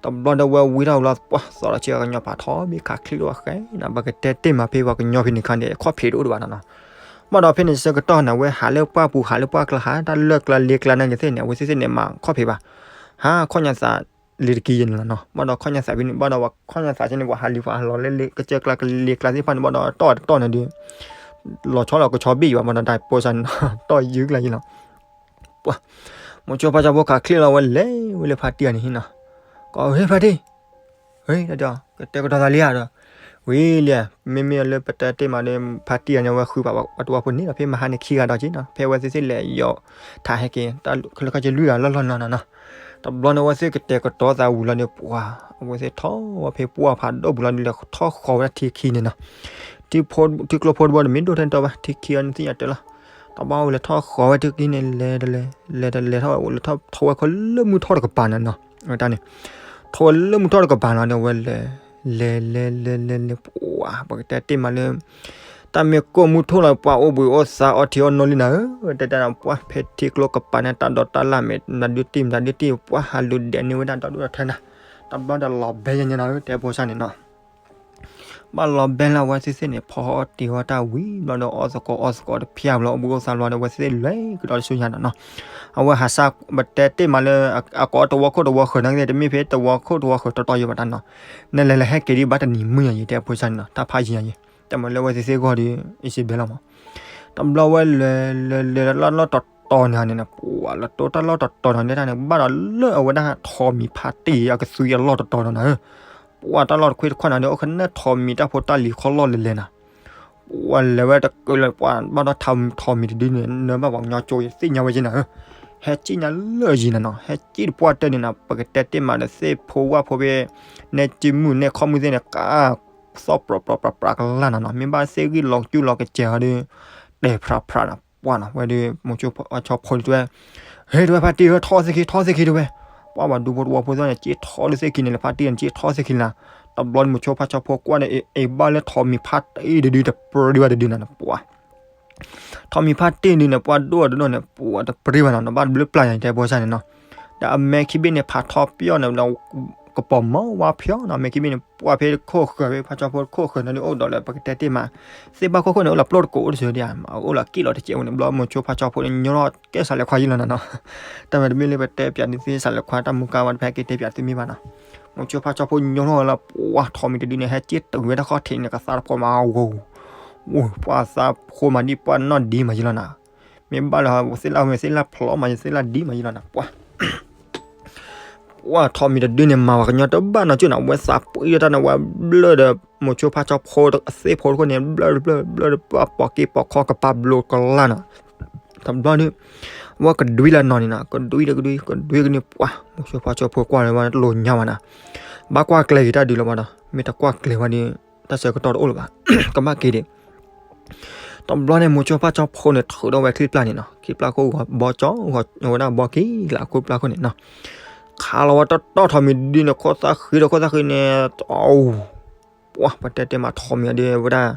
တဘျီဒီးဝဲဝံထီၣ်လီၤ ပှၤသီလီၤဆံကညီဖးထီဘ့ၣ်ခးချံလီၤဃဲနီၤ ပကတဲတ့ၢ်မးဖဲပှၤကညီဖဲန့ၣ်ခါန့ၣ် ခီၣ်ဖံးတအိၣ်ဒံးဘၣ်နီၤနီၤ ဘၣ်ဒီးဖဲန့ၣ်ဆၢကတီၢ်န့ၣ် ဝဲဟးလၢပှၢ်ပူၤ ဟးလၢပှၢ်ကျါ ဟးတၢ်လၢၢ်ကျါလ့ကျါနာ်က့ၤသ့ၣ်န့ၣ် အဝဲသ့ၣ်သ့ၣ်န့ၣ် မၤခီၣ်ဖံးဘၣ် ဟးခီၣ်ညါသး လ့ၤတကံယဲန့ၣ်လီၤနီၤ. ဘၣ်ဒီးခီၣ်ညါသးဖဲန့ၣ် ဘၣ်ဒီးပှၤခီၣ်ညါသးဆ့န့ၣ် ပှၤဟးလံၤပှၤဟးလီၤလၢလ့ၤကစၢၢ်ကျါ ကလ့ၤကျါသ့ၣ်တဖၣ်န့ၣ် ဘၣ်ဒီးတီၢ်တတီၢ်န့ၣ်ဒီး လီၤဆီလီၤကဆီဘ့ၣ်ယံၤဘၣ် ဘၣ်ဒီးတၢ်ပိာ်စၢ်န့ၣ်နီၤ တီၢ်ယံၤကျါယံၤလီၤ. ပှၤ မိၤဆိဖါဆီဖိခးချ့လီၤဝဲလဲၤဝဲလၢဖါတံၢ်အန့ၣ်ဟံၣ်နီၤ. ကီး ဟ့ၣ်ဖါတံၢ် ဟ့ၣ် ကတဲာ်ကတီၤသးလံဧါဒီး ဝံၤလံဧါ မ့မ့ၢ်လၢပတဲတ့ၢ်မးဒီး ဖါတံၢ်အန့ၣ် အဝဲဃုပာ်ပှၤတဝီဖိန့ၣ်ဒီး ဖဲမဟါန့ၣ်ခံဂၤဒီးက့နီၤ ဖဲအဝဲသ့ၣ်သ့ၣ်လဲၤယီၤထးဟဲက့ၤ တၢ်လၢခီၣ်ဆ့လွံၢ်ဂၤလီၢ်လီၢ်နီၤနီၤ. တဘျီန့ၣ်အဝဲသ့ၣ်ကတဲာ်ကတီၤသးဝံၤလီၤဒီး ပှၤ အဝဲသ့ၣ်ထီၣ်ဝဲဖဲပှၢ်ဖးဒိၣ်ပူၤလီၤဒီး လဲၤထီၣ်ဃီၤဝဲဒၣ်ထံခံန့ၣ်နီၤ. ထံကျိဖိတဘိဒီး မ့ၢ်ဒိၣ်ထဲတဘၣ် ထံခံအံၤန့ၣ်သ့ၣ်ညါတဲလီၤ. တဘျီဝဲလဲၤထီၣ်ဃီၤဝဲထံခံန့ၣ် လဲၤတလဲၤ လဲၤတလဲၤထီၣ်ဝဲ လဲၤထီၣ်ထီၣ်ဝဲခီလၢမုၢ်ထီၣ်တကပၤန့ၣ်နီၤ. ဝဲတၢ်န့ၣ် ထီၣ်ဝဲလၢမုၢ်ထီၣ်တကပၤလီၤဒီး အဝဲလဲၤ လဲၤလဲၤလဲၤလဲၤလဲၤ ပှၤ ပကတဲတ့ၢ်မးလၢ တၢ်မ့ၢ်ကိၢ်မုၢ်ထီၣ်လီၤ ပှၤအိၣ်ဘှံးအိၣ်သါအီထံအီနိလံနၤဧၢ တဲတၢ်နီၤ ပှၤ ဖဲထံကျိကပၤန့ၣ် တၢ်ဒိးတၢ်လၢ်မ့ၢ် မတၤဒုးတ့ၢ် မတၤဒုးတ့ၢ် ပှၤဟးလူၤဒဲးန့ၢ်ဝဲဒၣ်ဒီဒူၣ်ဒီထၢနၤ. တဘျီဒီးလီၤဘဲယဲန့ၣ်နီၤ တဲဖိဆၢန့ၣ်နီၤ. ဘၣ်လီၤဘဲလၢအဝဲသ့ၣ်သ့ၣ်န့ၣ် ဖီအီၣ်တ့ၤအီၣ်တၢ်ဝံၤဘျီဒီး အီၣ်သကိးအီသကိးတဖျၢၣ်ဘျီ အိၣ်ဘှံးအိၣ်သါဘျီဒီး အဝဲသ့ၣ်သ့ၣ်လဲၤကဒီးတဆူညါနီၤနီၤ. အဝဲဟးစၢ် ပတဲတ့ၢ်မးလၢ အကိးတဝီခိၣ်တဝီဃၢၤန့ၣ် တမ့ၢ်ဖဲတဝီခိၣ်တဝီဃၢၤတီတီယိဘၣ်တၢ်နီၤ. နလဲၤလၢဟဲက့ၤဒ်ဘၣ်တနံၤမုၢ်ညါယံၤ တဲဖိဆၢန့ၣ်နီၤ တၢ်ဖးယံၤညါယံၤ တမ့ၢ်လၢအဝဲသ့ၣ်သ့ၣ်ဂီၢ်ဒီး အံၤစံးဘဲလီၤမး. တဘျီဝဲလဲၤလဲၤလဲၤလၢတၢ်လီၢ်တတီၤန့ၣ်န့ၣ် ပှၤ လၢတိတၢ်လီၢ်တတီၤန့ၣ် လၢတၢ်န့ၣ် ဘၣ်ဒီးလၢအဝဲဒၣ်ထိးမံၤဖါတ့ၢ်အကသွံအလီၢ်တတီၤနီၤနၤဧၢ. ပှၤတၢ်လီၢ်တခွ့တခီၣ်နၤဒီး အိၣ်ခနဲထိးမံၤတၢ်ဖိတၢ်လံၤခီလီၢ်လဲၤလဲၤနၤ. ပှၤလဲၤဝဲတကုးလၢပှၤ ဘၣ်ဒီးထိးမံၤတဒုန့ၣ် နၢဘၣ်ပှၤကညီကၠိ သ့ၣ်ညါဝဲယဲနၤဧၢ. ဟဲကံၣ်ညါလၢယံၤနၤနီၤ ဟဲကံၣ်တပှၢ်တၢၢ်န့ၣ်နၤ ပကတဲတ့ၢ်မးဒီးသ့ၣ်ဖိဝၣ်ဖိဖဲ နဲကံၣ်မုၢ်နဲခီၣ်မုၢ်သ့ၣ်န့ၣ် ကါ သီၣ်ပြီၤပြီၤပြီၤပြီၤကလၢ်နၤနီၤ မ့ၢ်ဘၣ်သ့ၣ်ဂံၢ်လီၤကၠူလီၤကစဲၤဟီဒီး တဲဖျးဖျးနၤ ပှၤနီၤ ဝဲဒီး မိၤဆိဖါဆီဖိတဝဲ ဟ့ၣ်တဝဲဖါတံၢ်ဧၢ ထိးသ့ၣ်ခံ ထိးသ့ၣ်ခံတဝဲ. ပှၤဘၣ်ဒူဖိတဝီဖိသ့ၣ်န့ၣ် က့ၤထိးလၢသ့ၣ်ခံန့ၣ် လၢဖါတံၢ်န့ၣ် က့ၤထိးသ့ၣ်ခံလၢ တဘျီန့ၣ် မိၤဆိဖါဆီဖိကွၢ်ဒီး အ့ၣ်ဘၣ်လၢထိးမံၤဖါတ့ၢ်တဒု တပြၢဒုဘၣ်တဒုနၤ ပှၤ ထိးမံၤဖါတ့ၢ်ဒုန့ၣ် ပှၤဒိၣ်အဒိၣ်န့ၣ် ပှၤတပြၢဘၣ်နီၤ နဘၣ်တဘျုးပျၢ်ညါ တဲဖိဆၢန့ၣ်နီၤ. ဒီးအမဲာ်ခံဘ့ၣ်န့ၣ် ဖးထီပျီၢ်န့ၣ် ကပီၤမီၤဝါဖျီနီၤ အမဲာ်ခံဘ့ၣ်န့ၣ် ပှၤဖဲခိၣ်ဃၢၤဖဲ ဖါဆီဖိခိၣ်ဃၢၤန့ၣ်ဒီး အိၣ်ဒီးလၢပကတဲတ့ၢ်မး သ့ၣ်ဘၣ်ခိၣ်ခိၣ်န့ၣ် အိၣ်လီၤပျိၢ်တကိးအိၣ်တစၢၤဒံး အိၣ်လီၤက့ၣ်လီၤတစဲးဝဲန့ၣ် ဘျီမိၤဆိဖါဆီဖိန့ၣ် ညီထီၣ်ကဲစးလဲၤခွါယံၤလီၤနၤနီၤ. တၢ်မၤတမ့ၢ်လၢပတဲပၠးဒုးသ့စးလဲၤခွါ တၢ်မူကါဝဲတဖဲက့ၤတဲပၠးသုမ့ၢ်ဘၣ်နီၤ. မိၤဆိဖါဆီဖိညီထီၣ်လၢ ပှၤထိးမံၤတဒုန့ၣ် ဟဲက့ၣ်တုၤဝဲတၢ်ခီၣ်ထံးန့ၣ် ကသါတဖိမးဝဲ ဝဲ ပှၤသးဖိမးဒ်ပှၤနီၢ်ဒံမးယံၤလီၤနၤ. မ့ၢ်ဘၣ်လၢသ့ၣ်လၣ်ဝဲသ့ၣ်လၣ်ဖျိမးယံၤ သ့ၣ်လၣ်ဒံမးယံၤလီၤနၤ ပှၤ ပှၤထိးမံၤတဒုန့ၣ် မၤဝဲကညီတဘၣ်နီၤကၠိၣ်နၤ ဝဲသးပှ့ၤဒီးတၢ်န့ၣ် ဝဲဘျၢဒီး မိၤဆိဖါဆီဖိသ့ၣ်ဖိတခိၣ်န့ၣ် ဘျၢဘျၢဘျၢဒီး ပှၤပိာ်က့ၤပိာ်ခီကပၤဘျိကလၢ်နီၤ. တဘျီန့ၣ် ဝဲကဒွံလၢနီၤန့ၣ်နီၤ ကဒွံဒီးကဒွံ ကဒွံကန့ၣ် ပှၤ မိၤဆိဖါဆီဖိကွၢ်လၢဝဲတလိၣ်ညါဘၣ်နၤ. ဘၣ်ကွၢ်ကျဲၤက့ၤတၢ်ဒုးလၢၤဘၣ်ဒီး မ့ၢ်တကွၢ်ကျဲၤဝဲဒီး တၢ်ဆၢကတီၢ်တအိၣ်လၢၤဘၣ် ကဘၣ်က့ၤဒံး တဘျီန့ၣ် မိၤဆိဖါဆီဖိန့ၣ် ထုးထီၣ်ဝဲချံပျၢ်န့ၣ်နီၤ ချံပျၢ်ခိၣ်ဘီကၠီ ဝဲဒၣ်ဘီခံလၢအခိၣ်ပျၢ်ခိၣ်န့ၣ်နီၤ. ခးလီၤဝဲတီတီထိးမံၤတဒုန့ၣ် ခိၣ်သၣ်ဃံဒီးခိၣ်သၣ်ဃံန့ၣ် အူ ပှၤ ပတဲတဲမးထိးမံၤအဒုးဝဲဒၣ်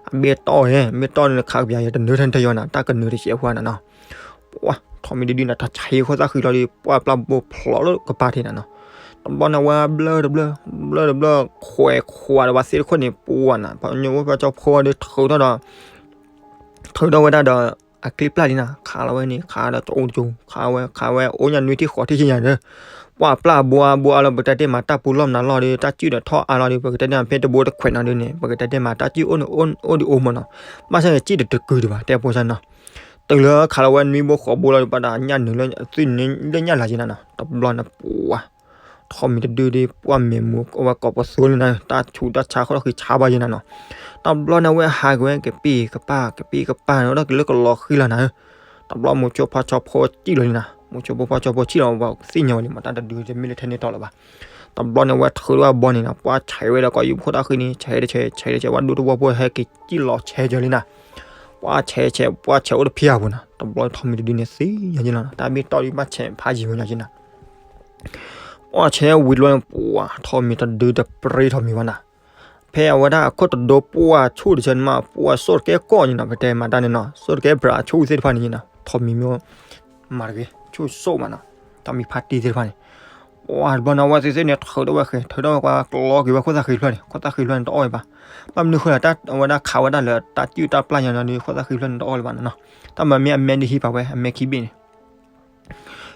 အဘ့ၣ်တီၢ်ဝဲ မ့ၢ်တီၢ်န့ၣ်ခးကပၤယဲ တနၢၤထဲတယီၤနၤ တၢ်ကနၢၤတစဲးဖိနၤနီၤ. ပှၤ ထိးမံၤတဒုန့ၣ် တၢ်ဆံးခိၣ်သၣ်ဃံလီၤဒီး ပှၤပျၢ်ဘိဖျိးလၢကပၤထံးနၤနီၤ. တဘျီန့ၣ်ဝဲဘျၢတဘျၢ ဘျၢတဘျၢ ခွဲးခွးဒီးဝဲသ့ၣ်တခိၣ်န့ၣ် ပှၤနီၤ မိၤဆိဖါဆီဖိဒီးထုးထီၣ်ဒီး ထုးထီၣ်ဝဲဒၣ်ဒီး အချံပျၢ်လံနၤ ခးလီၤဝဲန့ၣ် ခးဒီးတအိၣ်တကၠိ ခးဝဲ ခးဝဲအိၣ်ညါနွံထံၣ်ဃိးထံၣ်ဆံညါဒီး ပှၤပျၢ်ဘိအါဘိအါလီၤ ပကတဲတဲမးတၢ်ပူၤလီၢ်မနုၤလီၢ်ဒီး တၢ်စုၣ်ဒီးထီၣ်အါလီၤဒီး ပကတဲတဲမးဖဲတဘိတခွဲးနီၤဒုးန့ၣ် ပကတဲတဲမးတၢ်စုၣ်အိၣ်န့ၣ် အိၣ်အိၣ်ဒံးအိၣ်မးနီၤ ဘၣ်ဆၣ်န့ၣ်စုၣ်တတကုာ်ဒံးဘၣ် တဲဖိဆၢနီၤ. တုၤလၢခးလီၤဝဲနွံဘိဃိးဘိလီၤဒီး ပှၤဒၣ်ညၣ်နုာ်လၢ သုနုာ်လၢညၣ်လၤယဲနၤနီၤ တဘျီန့ၣ်ပှၤ ထိးမံၤတဒုဒီး ပှၤမဲာ်မူဝဲကိးပသူလံနၤ တၢ်ဆူးတၢ်ဆါဃိထီၣ်ဃံဆါဘၣ်ယဲနၤနီၤ. တဘျီန့ၣ်ဝဲဟးက့ၤဝဲကပံၢ်ကပၢ် ကပံၢ်ကပၢ်န့ၣ် အိၣ်ဒီးက့ၤလၢကလီၤဃံလီၤနၤဧၢ. တဘျီမိၤဆိဖါဆီဖိစံၣ်လီၤလံနၤ မိၤဆိဖါဆီဖိစံၣ်လီၤ ပှၤသ့ၣ်ညါဝဲလံ မတၤတဒုတမ့ၢ်လၢထဲန့ၣ်တီလၢၤဘၣ်. တဘျီန့ၣ်ဝဲထုးထီၣ်ဝဲဘီန့ၣ်နီၤ ပှၤဆဲးဝဲဒီးကိးယူၤခိၣ်သၣ်ဃံန့ၣ် ဆဲးတဆဲး ဆဲးတဆဲး ဝဲဒူတဝီဖိဟဲက့ၤစံၣ်လီၤဆဲးကၢၤလံနၤ. ပှၤဆဲးဆဲး ပှၤဆဲးအိၣ်တဖၣ်အပူၤနီၤ တဘျီထိးမံၤတဒုန့ၣ်သ့ၣ်ညါယဲလီၤနီၤ တၢ်ဘ့ၣ်တီၢ်ဒုးဘၣ်ဆဲးဖးယံၤဝဲညါယဲနၤ ပှၤဆဲးဝံၤတဘျီန့ၣ် ပှၤထိးမံၤတဒုတပြ့ထိးမံၤဘၣ်နၤ. ဖဲအဝဲဒၣ်အခိၣ်တဒိပှၤဆူၣ်တဆၢန့ၣ်မး ပှၤစိၣ်တကဲကီၢ်န့ၣ်နီၤ ပတဲမးတၢ်န့ၣ်နီၤ စိၣ်တကဲဘြးဆူၣ်သ့ၣ်တဖၣ်န့ၣ်နီၤ ထိးမံၤမ့ၢ် မၤတဂ့ၤ ဆူၣ်စိၣ်မးနီၤ ထိးမံၤဖါတံၢ်သ့ၣ်တဖၣ်န့ၣ် ပှၤတဘျီန့ၣ် အဝဲသ့ၣ်သ့ၣ်န့ၣ် ထုးထီၣ်ဝဲဃဲ ထုးထီၣ်ဝဲပှၤကလီက့ၤဝဲခိၣ်သၣ်ဃံဖျၢၣ်န့ၣ် ခိၣ်သၣ်ဃံဖျၢၣ်န့ၣ်တအီၣ်ဝဲဘၣ်. ဘၣ်မနုၤဃိလၢတၢ်အဝဲဒၣ်ခးဝဲဒၣ်လၢတၢ်စုၣ်တၢ်ပျၢ်ညါန့ၣ်ဒီး ခိၣ်သၣ်ဃံဖျၢၣ်န့ၣ်တအီၣ်လၢၤဘၣ်နီၤ. တၢ်မၤမ့ၢ်အမဲဒ်ဟံးပာ်ဝဲ အမဲခံဘ့ၣ်န့ၣ်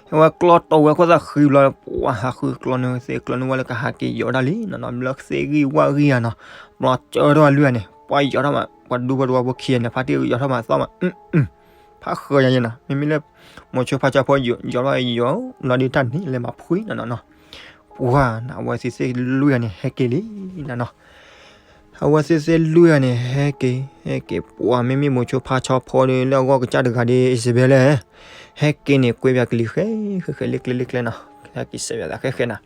ဟဲဝဲကျီတီဝဲခိၣ်သၣ်ဃံဘျီ ပှၤဟးဃုကျီန့ၢ်သ့ကျီန့ၢ်ဝဲလၢကဟးက့ၤယီၤဒၣ်လံနီၤနီၤ ဘျီသ့ဂံၢ်ဝၣ်ဂံၢ်ဧါနီၤ ဘျီကၠီထီၣ်ဝဲလွံၢ်ဂၤန့ၣ် ပှၤယီၤထီၣ်မး ပှၤဒူဖိတဝီဖိခံဂၤန့ၣ် ဖါတံၢ်ယီၤထီၣ်မးသီၣ်မး ဖးဃၢၤညါယဲနီၤ မ့မ့ၢ်လၢ မိၤဆိဖါဆီဖိယီၤထီၣ်ယီၤ လီၤဒုးတၢ်န့ၣ် လဲၤမၤဖှံနီၤနီၤနီၤ ပှၤနီၤ အဝဲသ့ၣ်သ့ၣ်လွံၢ်ဂၤန့ၣ် ဟဲက့ၤလံနီၤနီၤ အဝဲသ့ၣ်သ့ၣ်လွံၢ်ဂၤန့ၣ် ဟဲက့ၤ ဟဲက့ၤ ပှၤမ့မ့ၢ်မိၤဆိဖါဆီဖိဒီး လၢအဂီၢ်ကစၢ်တဂၤဒီး အံၤစဘဲလဲၣ် ဟဲက့ၤန့ၣ် ကွဲပၠးကလံၤဃဲ ဃဲဃဲလ့ကျဲလ့ကျဲနီၤ ဟဲက့ၤစဲးပၠးသးဃဲဃဲနီၤ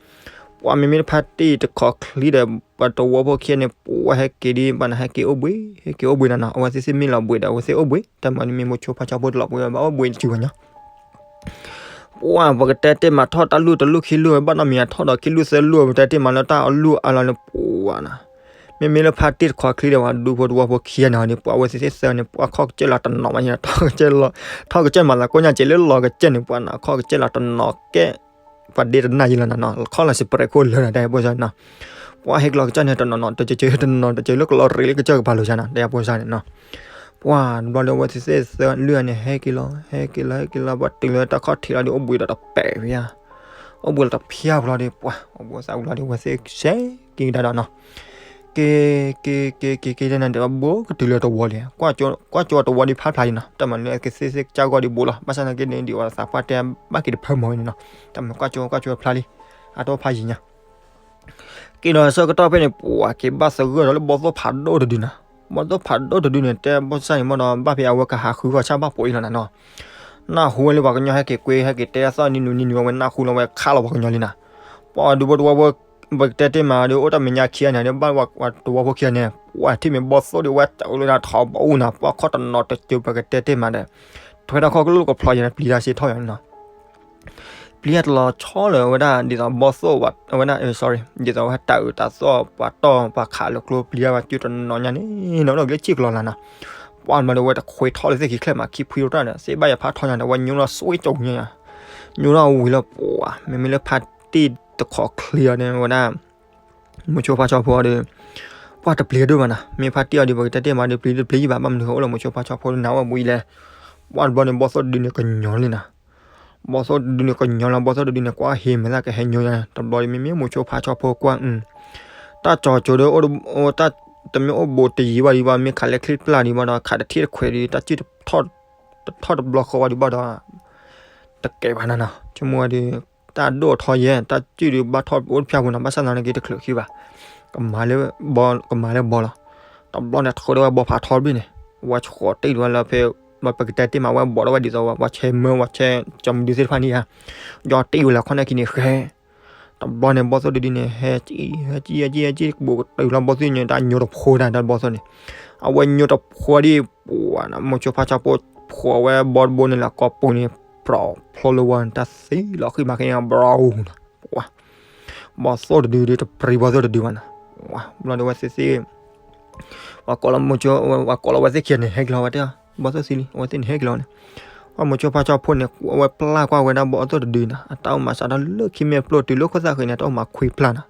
ပှၤမ့မ့ၢ်လၢဖါတံၢ်တခီချံဒီး ပှၤတဝီဖိခံဂၤန့ၣ် ပှၤဟဲက့ၤဒီး ပှၤန့ၣ်ဟဲက့ၤအိၣ်ဘှံး ဟဲက့ၤအိၣ်ဘှံးနီၤနီၤ အဝဲသ့ၣ်သ့ၣ်မ့ၢ်လီၤဘှံးဒီး အဝဲသ့ၣ်အိၣ်ဘှံး တၢ်မၤန့ၣ်မ့ၢ်မိၤဆိဖါဆီဖိတလီၤဘှံးဘၣ် အိၣ်ဘှံးတစုဘၣ်ညီ ပှၤပကတဲတ့ၢ်မးထီၣ်တၢ်လူၢ်တလူၢ်ခံလူၢ် ဘၣ်နီတမံၤအထီၣ်ဒီးခံလူၢ်သၢလူၢ် ပတဲတ့ၢ်မးလၢတၢ်အလူၢ်အါလီၤန့ၣ် ပှၤနီၤ မ့မ့ၢ်လၢဖါတံၢ်တခီချံဒီး ပှၤဒူဖိတဝီဖိခံဂၤန့ၣ်ဟီဒုး ပှၤအဝဲသ့ၣ်သ့ၣ်သၢန့ၣ် ပှၤခီၣ်ကစၢၢ်လီၤတနီၤမးန့ၣ် ထီၣ်ကစၢၢ်လီၤ ထီၣ်ကစၢၢ်မၤသးကိးညါကဲးလၢလီၤကစၢၢ်န့ၣ် ပှၤနီၤ ခီၣ်ကစၢၢ်လီၤတနီၤကဲး ပှၤဒ့တနၢ်ယံလီၤနီၤနီၤ ခီၣ်လီၤစံးပြဲးခိၣ်လၢာ်နီၤ တၢ်ဖိစၢ်နီၤ ပှၤဟဲကလီၤကစၢၢ်န့ၣ် တနီၤနီၤ တကဲးကဲးတနီၤ တကဲးလၢကလီၤရ့းလၢကစၢၢ်ကပၤလိာ်စၢ်နီၤ တၢ်ဖိစၢ်န့ၣ်နီၤ ပှၤတဘျီဒီး အဝဲသ့ၣ်သ့ၣ်သၢလွံၢ်ဂၤန့ၣ် ဟဲက့ၤလီၤ ဟဲက့ၤလီၤ ဟဲက့ၤလီၤ ပှၤတုၤလၢတၢ်ခီၣ်ထံးလီၤဒီး အိၣ်ဘှံးဒီးတပဲာ်ဘၣ် အိၣ်ဘှံးလီၤတဖျါဘျီဒီး ပှၤ အိၣ်ဘှံးသးဘျီဒီး အဝဲသ့ၣ်စဲးက့ၤကဒါဒီးနီၤ က့ၤ က့ၤ က့ၤ က့ၤ က့ၤ က့ၤ က့ၤ န့ၣ်ဒီး ဘိကတုၤလၢတဝီလံ ကွၢ်ကၠိတဝီဒံးဖးဖျါလံနီၤ တၢ်မၤလၢကသ့ၣ်သ့ၣ်ကစၢ်ဂီၢ်ဒံးဘိလီၤ ဘၣ်ဆၣ်သနာ်က့န့ၣ် ဒ်အီၤသးပှၢ်တဲ ဘၣ်က့ၤတဖၢမီၤဝဲန့ၣ်နီၤ တၢ်မၤကွၢ်ကၠိ ကွၢ်ကၠိဖျါလံ အတအိၣ်ဖးယံၤညါ က့ၤဒီးဆၢကတီၢ်ဖဲန့ၣ် ပှၤက့ၤဘၣ်သဂၢၢ်ဒီးလၢဘီသိၣ်ဖးဒိၣ်တဒုနီၤ ဘီသိၣ်ဖးဒိၣ်တဒုန့ၣ် တဲဘီၣ်စၢ်န့ၣ်မ့ၢ်ဒီး ဘၣ်ဖဲအဝဲကဟးဃုဂီၤဆၣ်ဘၣ်ပိာ်အံၤလီၤနၤနီၤ နၢ်ဟူဝဲလၢပှၤကညီဟဲက့ၤကွ့ ဟဲက့ၤတဲအသီၣ်နံၤနူၤနံၤနူၤ အဝဲနၢ်ဟူလီၤဝဲခးလီၤပှၤကညီလံနီၤ ပှၤဒူဖိတဝီဖိ ပကတဲတ့ၢ်မးဒီး အိၣ်တၢ်မဲာ်ညါခံဂၤန့ၣ်ဒီး ဘၣ်ဝဲတဝီဖိခံဂၤန့ၣ် ပှၤထံၣ်မ့ၢ်ဘီသိၣ်ဒီး ဝဲတၢ်အိၣ်လၢနၤထီဘိအူနၤ ပှၤခီၣ်တနီၤတကၠိ ပကတဲတ့ၢ်မးဒီး ထွဲထီၣ်ခီၣ်ကလိၣ်ကဖျိးယၤန့ၣ် ပျံၤတၢ်စ့ထီၣ်ယၤန့ၣ်နီၤ ပျံၤတၢ်တလီၤဆီလၢၤဝဲဒၣ် ဒ်သိးဘီသိၣ်ဝဲဒၣ် sorry ဒ်သိးဝဲတၢ်အုးတၢ်သီၣ် ပှၤတီၢ်ပှၤခးလၢကျိ ပျံၤတၢ်ဝဲကၠိတနီၤညါန့ၣ်နီၤ အိၣ်ဒီးကလၢဆံၣ်ကလီၤလၢ်နီၤ ပှၤမၤဒီးဝဲတခွ့ထီၣ်လၢသ့ၣ်ခံချဲမး ခံဖှံတၢ်ဒီး သ့ၣ်ဘၣ်ယၤဖးထီညါဒီး ဝဲညိလီၤစွ့ကၠိညါ ညိလီၤဝံၤလၢပှၤ မ့မ့ၢ်လၢဖါတံၢ်တခီချံအီၤန့ၣ်ဝဲဒၣ် မိၤဆိဖါဆီဖိဒီး ပှၤတပျံၤဒိၣ်ဘၣ်နီၤ မ့ၢ်ဖါတံၢ်အီၤဒီး ပကတဲတ့ၢ်မးဒီး ပျံၤတပျံၤယံၤဘၣ် ဘၣ်မနုၤဃိအိၣ်လၢမိၤဆိဖါဆီဖိဒီး နၤဝဲဘှံးလဲၣ် ပှၤတဘျီန့ၣ် ဘီသိၣ်တဒုန့ၣ်ကညီလံနီၤ ဘီသိၣ်တဒုန့ၣ်ကညီလီၤ ဘီသိၣ်တဒုန့ၣ် ကွၢ်ဟ့ၣ်မဲာ်သၣ်ကဟဲညိညါ တဘျီဒီး မ့မ့ၢ်မိၤဆိဖါဆီဖိကွၢ် တၢ်ကၠီၤကၠိဒီး တမ့ၢ်အိၣ်ဘူးတယံၤဘၣ်ဒံးဘၣ် မ့ၢ်ခးလၢချံပျၢ်ဒံးဘၣ်ဒီး ခးတထံၣ်တခွဲးဒီး တၢ်စုၣ်တထီၣ်တဘျီဃီဝဲဒံးဘၣ်ဒီး တကဲဘၣ်နၤနီၤ ဆိကမိၣ်ဝဲဒီး တၢ်ဒိၣ်ထီယဲ တၢ်စုၣ်ဒံးဘၣ်ထီၣ်အိၣ်တဖၣ်ပူၤနီၤ ဘၣ်ဆၣ်သနာ်က့တချုးခံဘၣ် ကမၤလၢဘီ ကမၤလၢဘီလီၤ တဘျီန့ၣ် ထီၣ်ဒီးဝဲဘီဖးထီတဘ့ၣ်န့ၣ် ဝဲဆှီတ့ၢ်ဒံးဝဲလၢဖဲ ပကတဲတ့ၢ်မးဝဲဘီဒီးဝဲဒ်သိးဝဲ ပှၤဆဲးမၢ ပှၤဆဲးကၠီမဒုသ့ၣ်တဖၣ်န့ၣ်ဧါ ယီၤတ့ၢ်ဝဲလၢခီၣ်နၢ်ခံန့ၣ်ဃဲ တဘျီန့ၣ် ဘီသိၣ်တဒုန့ၣ် ဟဲကံ ဟဲကံ ဟဲကံ ဟဲကံ ဘူးကတုၤလီၤဘီသိၣ်ညါ တၢ်ညိတဖိဒၣ်တၢ်ဘီသိၣ်န့ၣ် အဝဲညိတဖိဒံး ပှၤနီၤ မိၤဆိဖါဆီဖိ ဖှီၣ်ဝဲဘီတဘိန့ၣ်လၢကိာ်ပူၤန့ၣ် ပြီဖျိလၢဝဲန့ၣ် တၢ်သံလီၤဃံမးခဲန့ၣ် ဘြီၣ်နီၤ ပှၤ ဘီသိၣ်တဒုဒီးတပြံၤဘီသိၣ်တဒုဘၣ်နီၤ ပှၤ ဘျီဒီးဝဲသ့ၣ်သ့ၣ် ပှၤကိးလီၤမိၤဆိ ပှၤကိးလီၤဝဲသ့ၣ်ခံဂၤန့ၣ် ဟဲက့ၤလီၤဝဲတဲ ဘီသိၣ်သံလံ အဝဲသ့ၣ်န့ၣ်ဟဲက့ၤလီၤန့ၣ် ပှၤမိၤဆိဖါဆီဖိန့ၣ် အဝဲပျၢ်ကွၢ်ဝဲဒၣ်ဘီသိၣ်တဒုနီၤ အတၢ်အိၣ်မၤစးထီၣ်လၢခံမ့ၢ်ပျိၢ်တုၤလၢခိၣ်သၣ်ဃံန့ၣ် အတၢ်အိၣ်မၤခွံပျၢ်နီၤ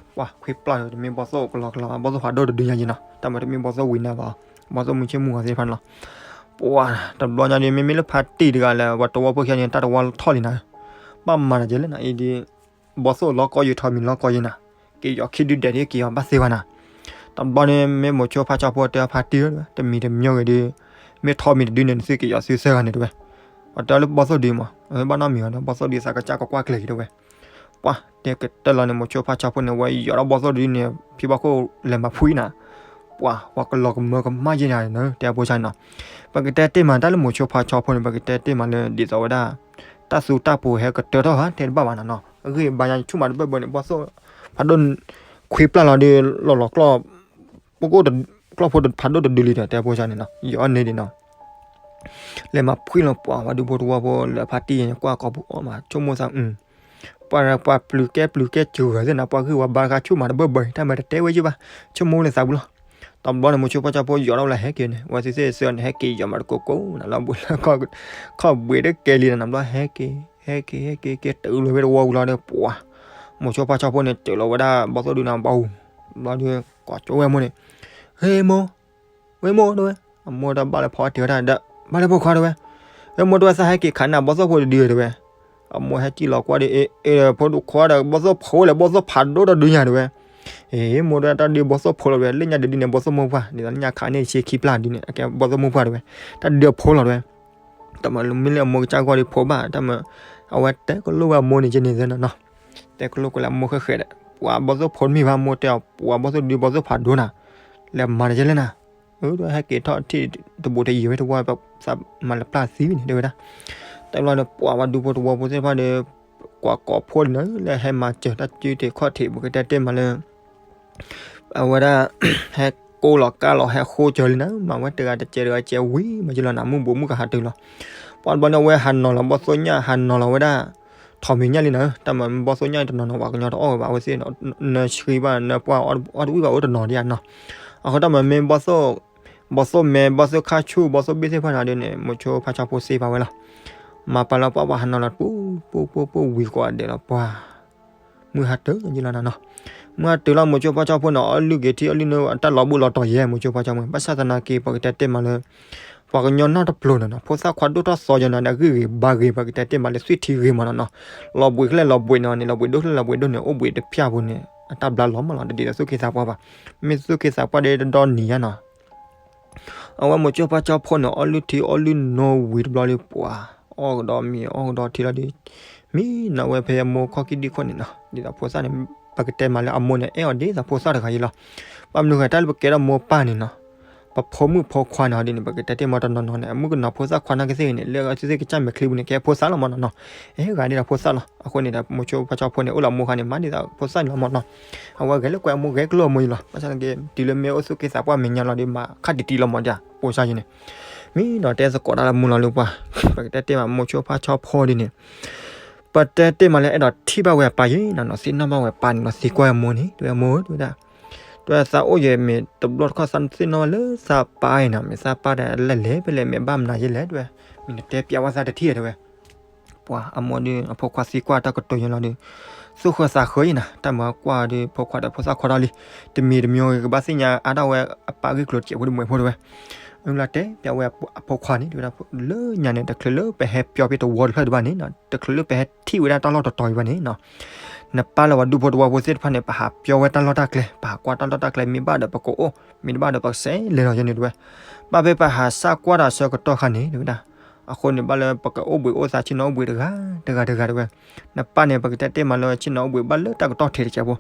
ပှၤခွံပျၢ်ဒီး တမ့ၢ်ဘီသိၣ်ကလီကလီ ဘီသိၣ်ဖးဒိၣ်တဒုညါယံၤနီၤ တၢ်မၤတမ့ၢ်ဘီသိၣ်ဝံၤနၤဘၣ် ဘီသိၣ်မုၢ်ဆ့ၣ်မုၢ်ဂီၤသ့ၣ်တဖၣ်န့ၣ်လီၤ ပှၤ တဘျီညါဒီး မ့မ့ၢ်လၢဖါတံၢ်တဂၤလၢ ပှၤတဝီဖိခံဂၤန့ၣ် တၢ်တဝီထီၣ်လံနီၤ ဘၣ်မၤတၢ်ကဲလဲၣ်နီၤ အံၤဒီး ဘီသိၣ်လီၤကီယံၤထီၣ်မံၤလီၤကီယံၤနီၤ က့ၤယီၤခံဒုဒဲးဒ်က့ၤယီၤဘၣ်သ့ဝဲနီၤ တဘျီန့ၣ် မ့ၢ်မိၤဆိဖါဆီဖိတဲဖါတံၢ်ဧၢ တမံၤတမံၤဂ့ၤဒီး မ့ၢ်ထီၣ်မံၤတဒုန့ၣ် နသုက့ၤယီၤသုသၢဂၤန့ၣ်တဲဝဲ ပှၤတဲလၢဘီသိၣ်ဒုမး ဘၣ်နီတမံၤအီၤဒီး ဘီသိၣ်ဒုသးကစၢ်ကကွၢ်ကျဲၤက့ၤတဲဝဲ ပှၤ တဲကတၢၢ်လီၤန့ၣ် မိၤဆိဖါဆီဖိန့ၣ် ဝဲယီၤဒီးဘီသိၣ်ဒုန့ၣ် ဖံဘၣ်ခိၣ်လဲၤမၤဖှံနီၤ ပှၤ ပှၤကလီၤကမၢကမၣ်ယဲၢ်န့ၣ် တဲအဖိစၢ်န့ၣ်နီၤ ပကတဲတ့ၢ်မးတၢ်လၢမိၤဆိဖါဆီဖိန့ၣ် ပကတဲတ့ၢ်မးလၢဒ်သိးဝဲဒၣ် တၢ်သူတၢ်ပူၤဟဲကတၢၢ်ထီၣ်ဧါ တဲတဘၣ်ဘၣ်နီၤနီၤ အဂ့ၢ်ဘါယါဆူၣ်မးတဘၢၣ်ဘၢၣ်န့ၣ် ဘီသိၣ် ဖးဒိၣ် ခွံပျၢ်လီၤဒီး လီၤလီၤကျီၢ် ပကိၣ်တ ကျီၢ်ဖိဖးဒိၣ်တဒုလံဒီး တဲအဖိစၢ်န့ၣ်နီၤ ယီၤန့ၣ်ဒံးနီၤ လဲၤမၤဖှံလီၤပှၤ ပှၤဒူဖိတဝီဖိလၢဖါတံၢ်န့ၣ် ကွၢ်ကိာ်ပူၤအီၣ်မး ဆိကမိၣ်သး ပှၤ ပှၤပျုၤကဲပျုၤကဲစှၤသ့ၣ်နီၤ ပှၤဂ့ၢ်ဝီဘါတခါဆူၣ်မးတဘၢၣ်ဘၢၣ် တၢ်မၤတတဲဝဲယုၢ်ဘၣ် ဆိကမိၣ်လၢသးပူၤလီၤ တဘျီန့ၣ် မိၤဆိဖါဆီဖိယီၤထီၣ်ဝဲလၢဟဲက့ၤန့ၣ် ဝဲသ့ၣ်သ့ၣ်သ့ၣ်န့ၣ် ဟဲက့ၤယီၤမးတကိးကိးနီၤ လၢဘှံးလၢ ခီၣ်ဘှံးတကဲလံနီၤ ဘျီဟဲက့ၤ ဟဲက့ၤ ဟဲက့ၤ က့ၤတုၤလီၤဝဲတဝီပူၤလီၤဒီး ပှၤ မိၤဆိဖါဆီဖိန့ၣ် တုၤလီၤဝဲဒၣ် ဘီသိၣ်ဒုန့ၣ်ဘၣ်အူ ဘျီဒီး ကိးကၠိဝဲမိၢ်န့ၣ် ဟ့ၣ်မိၢ် ဝဲမိၢ်တဲဝဲ အမိၢ်တၢ်ဘၣ်လၢဖီအီၣ်တ့ၢ်ဝဲတၢ်ဒီး ဘၣ်လၢဖိခွါတဲဝဲ ဝဲမိၢ်တဲဝဲသးဟဲက့ၤခးနၤဘီသိၣ်ဖိတဒုတဲဝဲ အမိၢ်ဟဲစံၣ်လီၤကွၢ်ဒီး အ့ အ့ ဖိဒိၣ်ခွါဒီး ဘီၣ်သိၣ်ဖိလဲၣ် ဘီၣ်သိၣ်ဖးဒိၣ်တဒုညါတဲဝဲ. အ့ မိၢ်ဒီး တၢ်ဒုးဘီၣ်သိၣ်ဖိလီၤတဲဝဲ, လၢညါဒုးဒုန့ၣ် ဘီၣ်သိၣ်မိၢ်ပှၢ် ဒ်သိးလၢညါခးန့ၢ်ဆ့ခံဖျၢၣ်ဒုန့ၣ် အကဲဘီၣ်သိၣ်မိၢ်ပှၢ်တဲဝဲ, တၢ်ဒုးအဖိလီၤတဲဝဲ. တၢ်မၤမ့ၢ်လၢအမိၢ်ကစၢ်ဂီၢ်ဒီးဖိဘၣ် တၢ်မၤ အဝဲတဲကလိာ်ဝဲအမိၢ်န့ၣ်ကဲန့ၣ်သနီၤနီၤ, တဲကလိာ်ကွဲးလၢအမိၢ်ဃဲဃဲဒီး ပှၤဘီၣ်သိၣ်ဖိတမ့ၢ်ဘၣ် မိၢ်တဲအီၤ ပှၤဘီၣ်သိၣ်ဒုးဘီၣ်သိၣ်ဖးဒိၣ်နၤ, လဲၤမၤတကဲလဲၣ်နၤ, အၢ ဟဲက့ၤထီၣ်ထံၣ်တဘိးတယံၤဝဲတဝီ ပသးမၤလၢပျၢ်သံဝဲန့ၣ်တဲဝဲဒၣ်. တဘျီဒီး ပှၤဝဲဒူဖိတဝီဖိသ့ၣ်တဖၣ်ဒီး ကွၢ်ကိးဖိလံနၤ လၢဟဲမၤစၢၤတၢ်စုတခီၣ်ထံး ပကတဲတ့ၢ်မးလၢ အဝဲဒၣ် ဟဲကိးလီၤကါလီၤ ဟဲဃိစၢၤလံနၤ, မၤဝဲတဂၤတစဲးတဂၤစဲးဝံၤ မၤကလီၤနၤ မုၢ်ဘူးမုၢ်ကဟးတုၤလီၤ. ပှၤတဘျီန့ၣ် အဝဲဟးနီၤလီၤ ဘီၣ်သိၣ်ညၣ် ဟးနီၤလီၤဝဲဒၣ် ထိးမံၤညၣ်လံနၤ, တၢ်မၤဘီၣ်သိၣ်ညၣ်တနီၤနီၤ ပှၤကညီတအီၣ်ဝဲဘၣ် အဝဲသ့ၣ် နၢဆှံဘၣ် နၢပှၢ်အီၣ်တဝံၣ်ဘၣ် အိၣ်တနီၤဒံးဧါနီၤ. အဃိတၢ်မၤမ့ၢ် ဘီၣ်သိၣ်မဲ ဘီၣ်သိၣ်ခါဆူၣ် ဘီၣ်သိၣ်ဘ့ၣ်သ့ၣ်တဖၣ်န့ၣ်ဒ်န့ၣ် မိၤဆိဖါဆီဖိစ့ပာ်ဝဲလီၤ. မၤပာ်လီၤပှၤပှၤဟးနီၤလီၤ ပူၤပူၤပူၤပူၤ ဝံၤကိးဂၤဒဲးလီၤပှၤ မုၢ်ဟါတၢ်ယလီၤနၤနီၤ. မုၢ်ဟါတၢ်လီၤ မိၤဆိဖါဆီဖိန့ၣ် အီၣ်လုၢ်က့ၤထံ အီၣ်လုၢ်နၢ တၢ်လီၤဘှံးလီၤတီၤယဲ မိၤဆိဖါဆီဖိ ဘၣ်ဆၣ်သနာ်က့ ပကတဲတ့ၢ်မးလၢ ပှၤကညီနီတပျိၤန့ၣ်နီၤ ဖိသၣ်ခွါဒိၣ်ထီၣ်သီယဲနီၤ အဂံၢ်ဂ့ၤဘါဂ့ၤ ပကတဲတ့ၢ်မးလၢသွံၣ်ထံဂ့ၤမးနီၤနီၤ. လီၤဘှံးချဲလီၤဘှံးနီၤန့ၣ် လီၤဘှံးဒိၣ်ချဲလီၤဘှံးဒိၣ်န့ၣ် အိၣ်ဘှံးတဖျၢၣ်ဖိန့ၣ် အတၢ်ဘျါလီၤမးလီၤ တဒ်သိးသူၣ်က့သးပှၢ်ဘၣ်. မ့ၢ်သူၣ်က့သးပှၢ်ဒီးတဒီနံၤညါနီၤ အဝဲမိၤဆိဖါဆီဖိန့ၣ် အီၣ်လုၢ်ထံအီၣ်လုၢ်နိဝံၤတဘျီဒီး ပှၤ အီၣ်ကဒီးမ့ၤအီၣ်ကဒီးထံလီၤဒီး မ့ၢ်နီၤဝဲဖဲအမိၢ်ခီၣ်ခံဒံခိၣ်န့ၣ်နီၤ ဒ်သိးဖိသၣ်န့ၣ် ပကတဲမးလၢအမိၢ်န့ၣ် အဲၣ်အီၤဒ်သိးဖိသၣ်တဂၤအံၤလီၤ. ဘၣ်မနုၤဃိ တၢ်လၢပကဲထီၣ်မိၢ်ပၢ်န့ၣ်နီၤ ပဖိမုၣ်ဖိခွါန့ၣ်ဒ်န့ၣ် ပကတဲတ့ၢ်မးတနီၤနီၤန့ၣ် အမုၣ်ကနီၤဖိသၣ်ခွါနာ်က့သ့ၣ်ဂ့ၤန့ၣ် လၢအဝဲသ့ၣ်ကစၢ်မဲာ်ချံပူၤန့ၣ် ကဲဖိသၣ်လီၤမးနီၤနီၤ. အဲၣ်ဂၤဒ်သိးဖိသၣ်လီၤ. အဃိန့ၣ်ဒီး မိၤဆိဖါဆီဖိန့ၣ် အိၣ်လၢအမိၢ်ခါန့ၣ် မၤဒ်သိးဖိသၣ်န့ၣ်လီၤမးနီၤ. အဝဲဂဲၤလၢကွဲးအမိၢ်ဂဲၤကလိာ်အမိၢ်ယံၤလီၤ. ဘၣ်ဆၣ်သနာ်က့ တုၤလၢမ့ၢ်အိၣ်သူၣ်က့သးပှၢ်မဲာ်ညါလီၤဒီး မၤခါတံၢ်တံၢ်လီၤမးဒ် ဖိစၢ်ယဲန့ၣ် မ့ၢ်နီၤ တဲသကိးတၢ်လၢမူလီၤလၢပှၤ ပကတဲတ့ၢ်မး မိၤဆိဖါဆီဖိဒ်န့ၣ် ပတဲတ့ၢ်မးလၢအဲၣ်ဒိးထံၣ်ဘၣ်ဝဲအပၢ်ယဲနီၤနီၤ သ့ၣ်နီၣ်ဘၣ်ဝဲအပၢ်န့ၣ်လီၤ သံကွၢ်အမိၢ်န့ၣ် တဲဝဲအမိၢ် တဲဝဲဒၣ် တဲဝဲသးအိၣ်ယဲမ့ၢ်တဘျီတခီၣ်သးသ့ၣ်နီၣ်ဘၣ်လၢသးပၢ်အံၤနီၤ မ့ၢ်သးပၢ်ဒီးလဲၤလဲၤဖဲလဲၣ် မ့ၢ်ဘၣ်မနုၤယဲလဲၣ် တဲဝဲ မ့ၢ်နတဲပျးဝဲသးတထံၣ်တဲဝဲ ပှၤအမိၢ်ဒီး အဖိခွါသံကွၢ်တၢ်ကတိၤယဲလီၤဒီး သူၣ်ဃၢသးဃၢအံၤနီၤ တၢ်မၤကွၢ်ဒီး ဖိခွါဒီးဖိသၣ်ခွါထီၣ်လံ တမံၤတမံၤဂ့ၤ ကဘၣ်သ့ၣ်ညါအါထီၣ်ဝဲအပၢ်ဂ့ၢ်ကျိၤတစဲးဖိဒီးမွဲဖိတဲဝဲ အလၢတဲပျးဝဲအဖိခွါန့ၣ် တဲဝဲဒၣ် လၢညါန့ၣ် တချုးလၢပဟဲပၠီဖဲတဝီတဖျၢၣ်ဒံးဘၣ်န့ၣ်နီၤ တချုးလၢပဟဲထံၣ်ဝဲဒၣ်တၢ်လီၢ်တတီၤအံၤဘၣ်န့ၣ်နီၤ နပၢ်လၢပှၤဒူဖိတဝီဖိသ့ၣ်တဖၣ်န့ၣ် ပဟးပၠီဝဲတၢ်လီၢ်တၢ်ကျဲ ပဟးကွၢ်တၢ်လီၢ်တၢ်ကျဲ မ့ၢ်ဘၣ်ဒီးပကအိၣ် မ့ၢ်တဘၣ်ဒီးပကစဲးလဲၤလီၤယဲန့ၣ်တဲဝဲ ဘၣ်ဖဲပဟးစၢ်ကွၢ်တၢ်ဆၢကတီၢ်ခါန့ၣ် တဲဝဲဒၣ် အဃိန့ၣ် ဘၣ်လၢပကအိၣ်ဘှံးအိၣ်သါဆ့ၣ်နီၤအိၣ်ဘှံးတဂၤ တဂၤတဂၤတဲဝဲ နပၢ်န့ၣ် ပကတဲတ့ၢ်မးလၢဆ့ၣ်နီၤအိၣ်ဘှံးဘၣ်လၢတၢ်ကတီၢ်ထံးတစဲးဖိ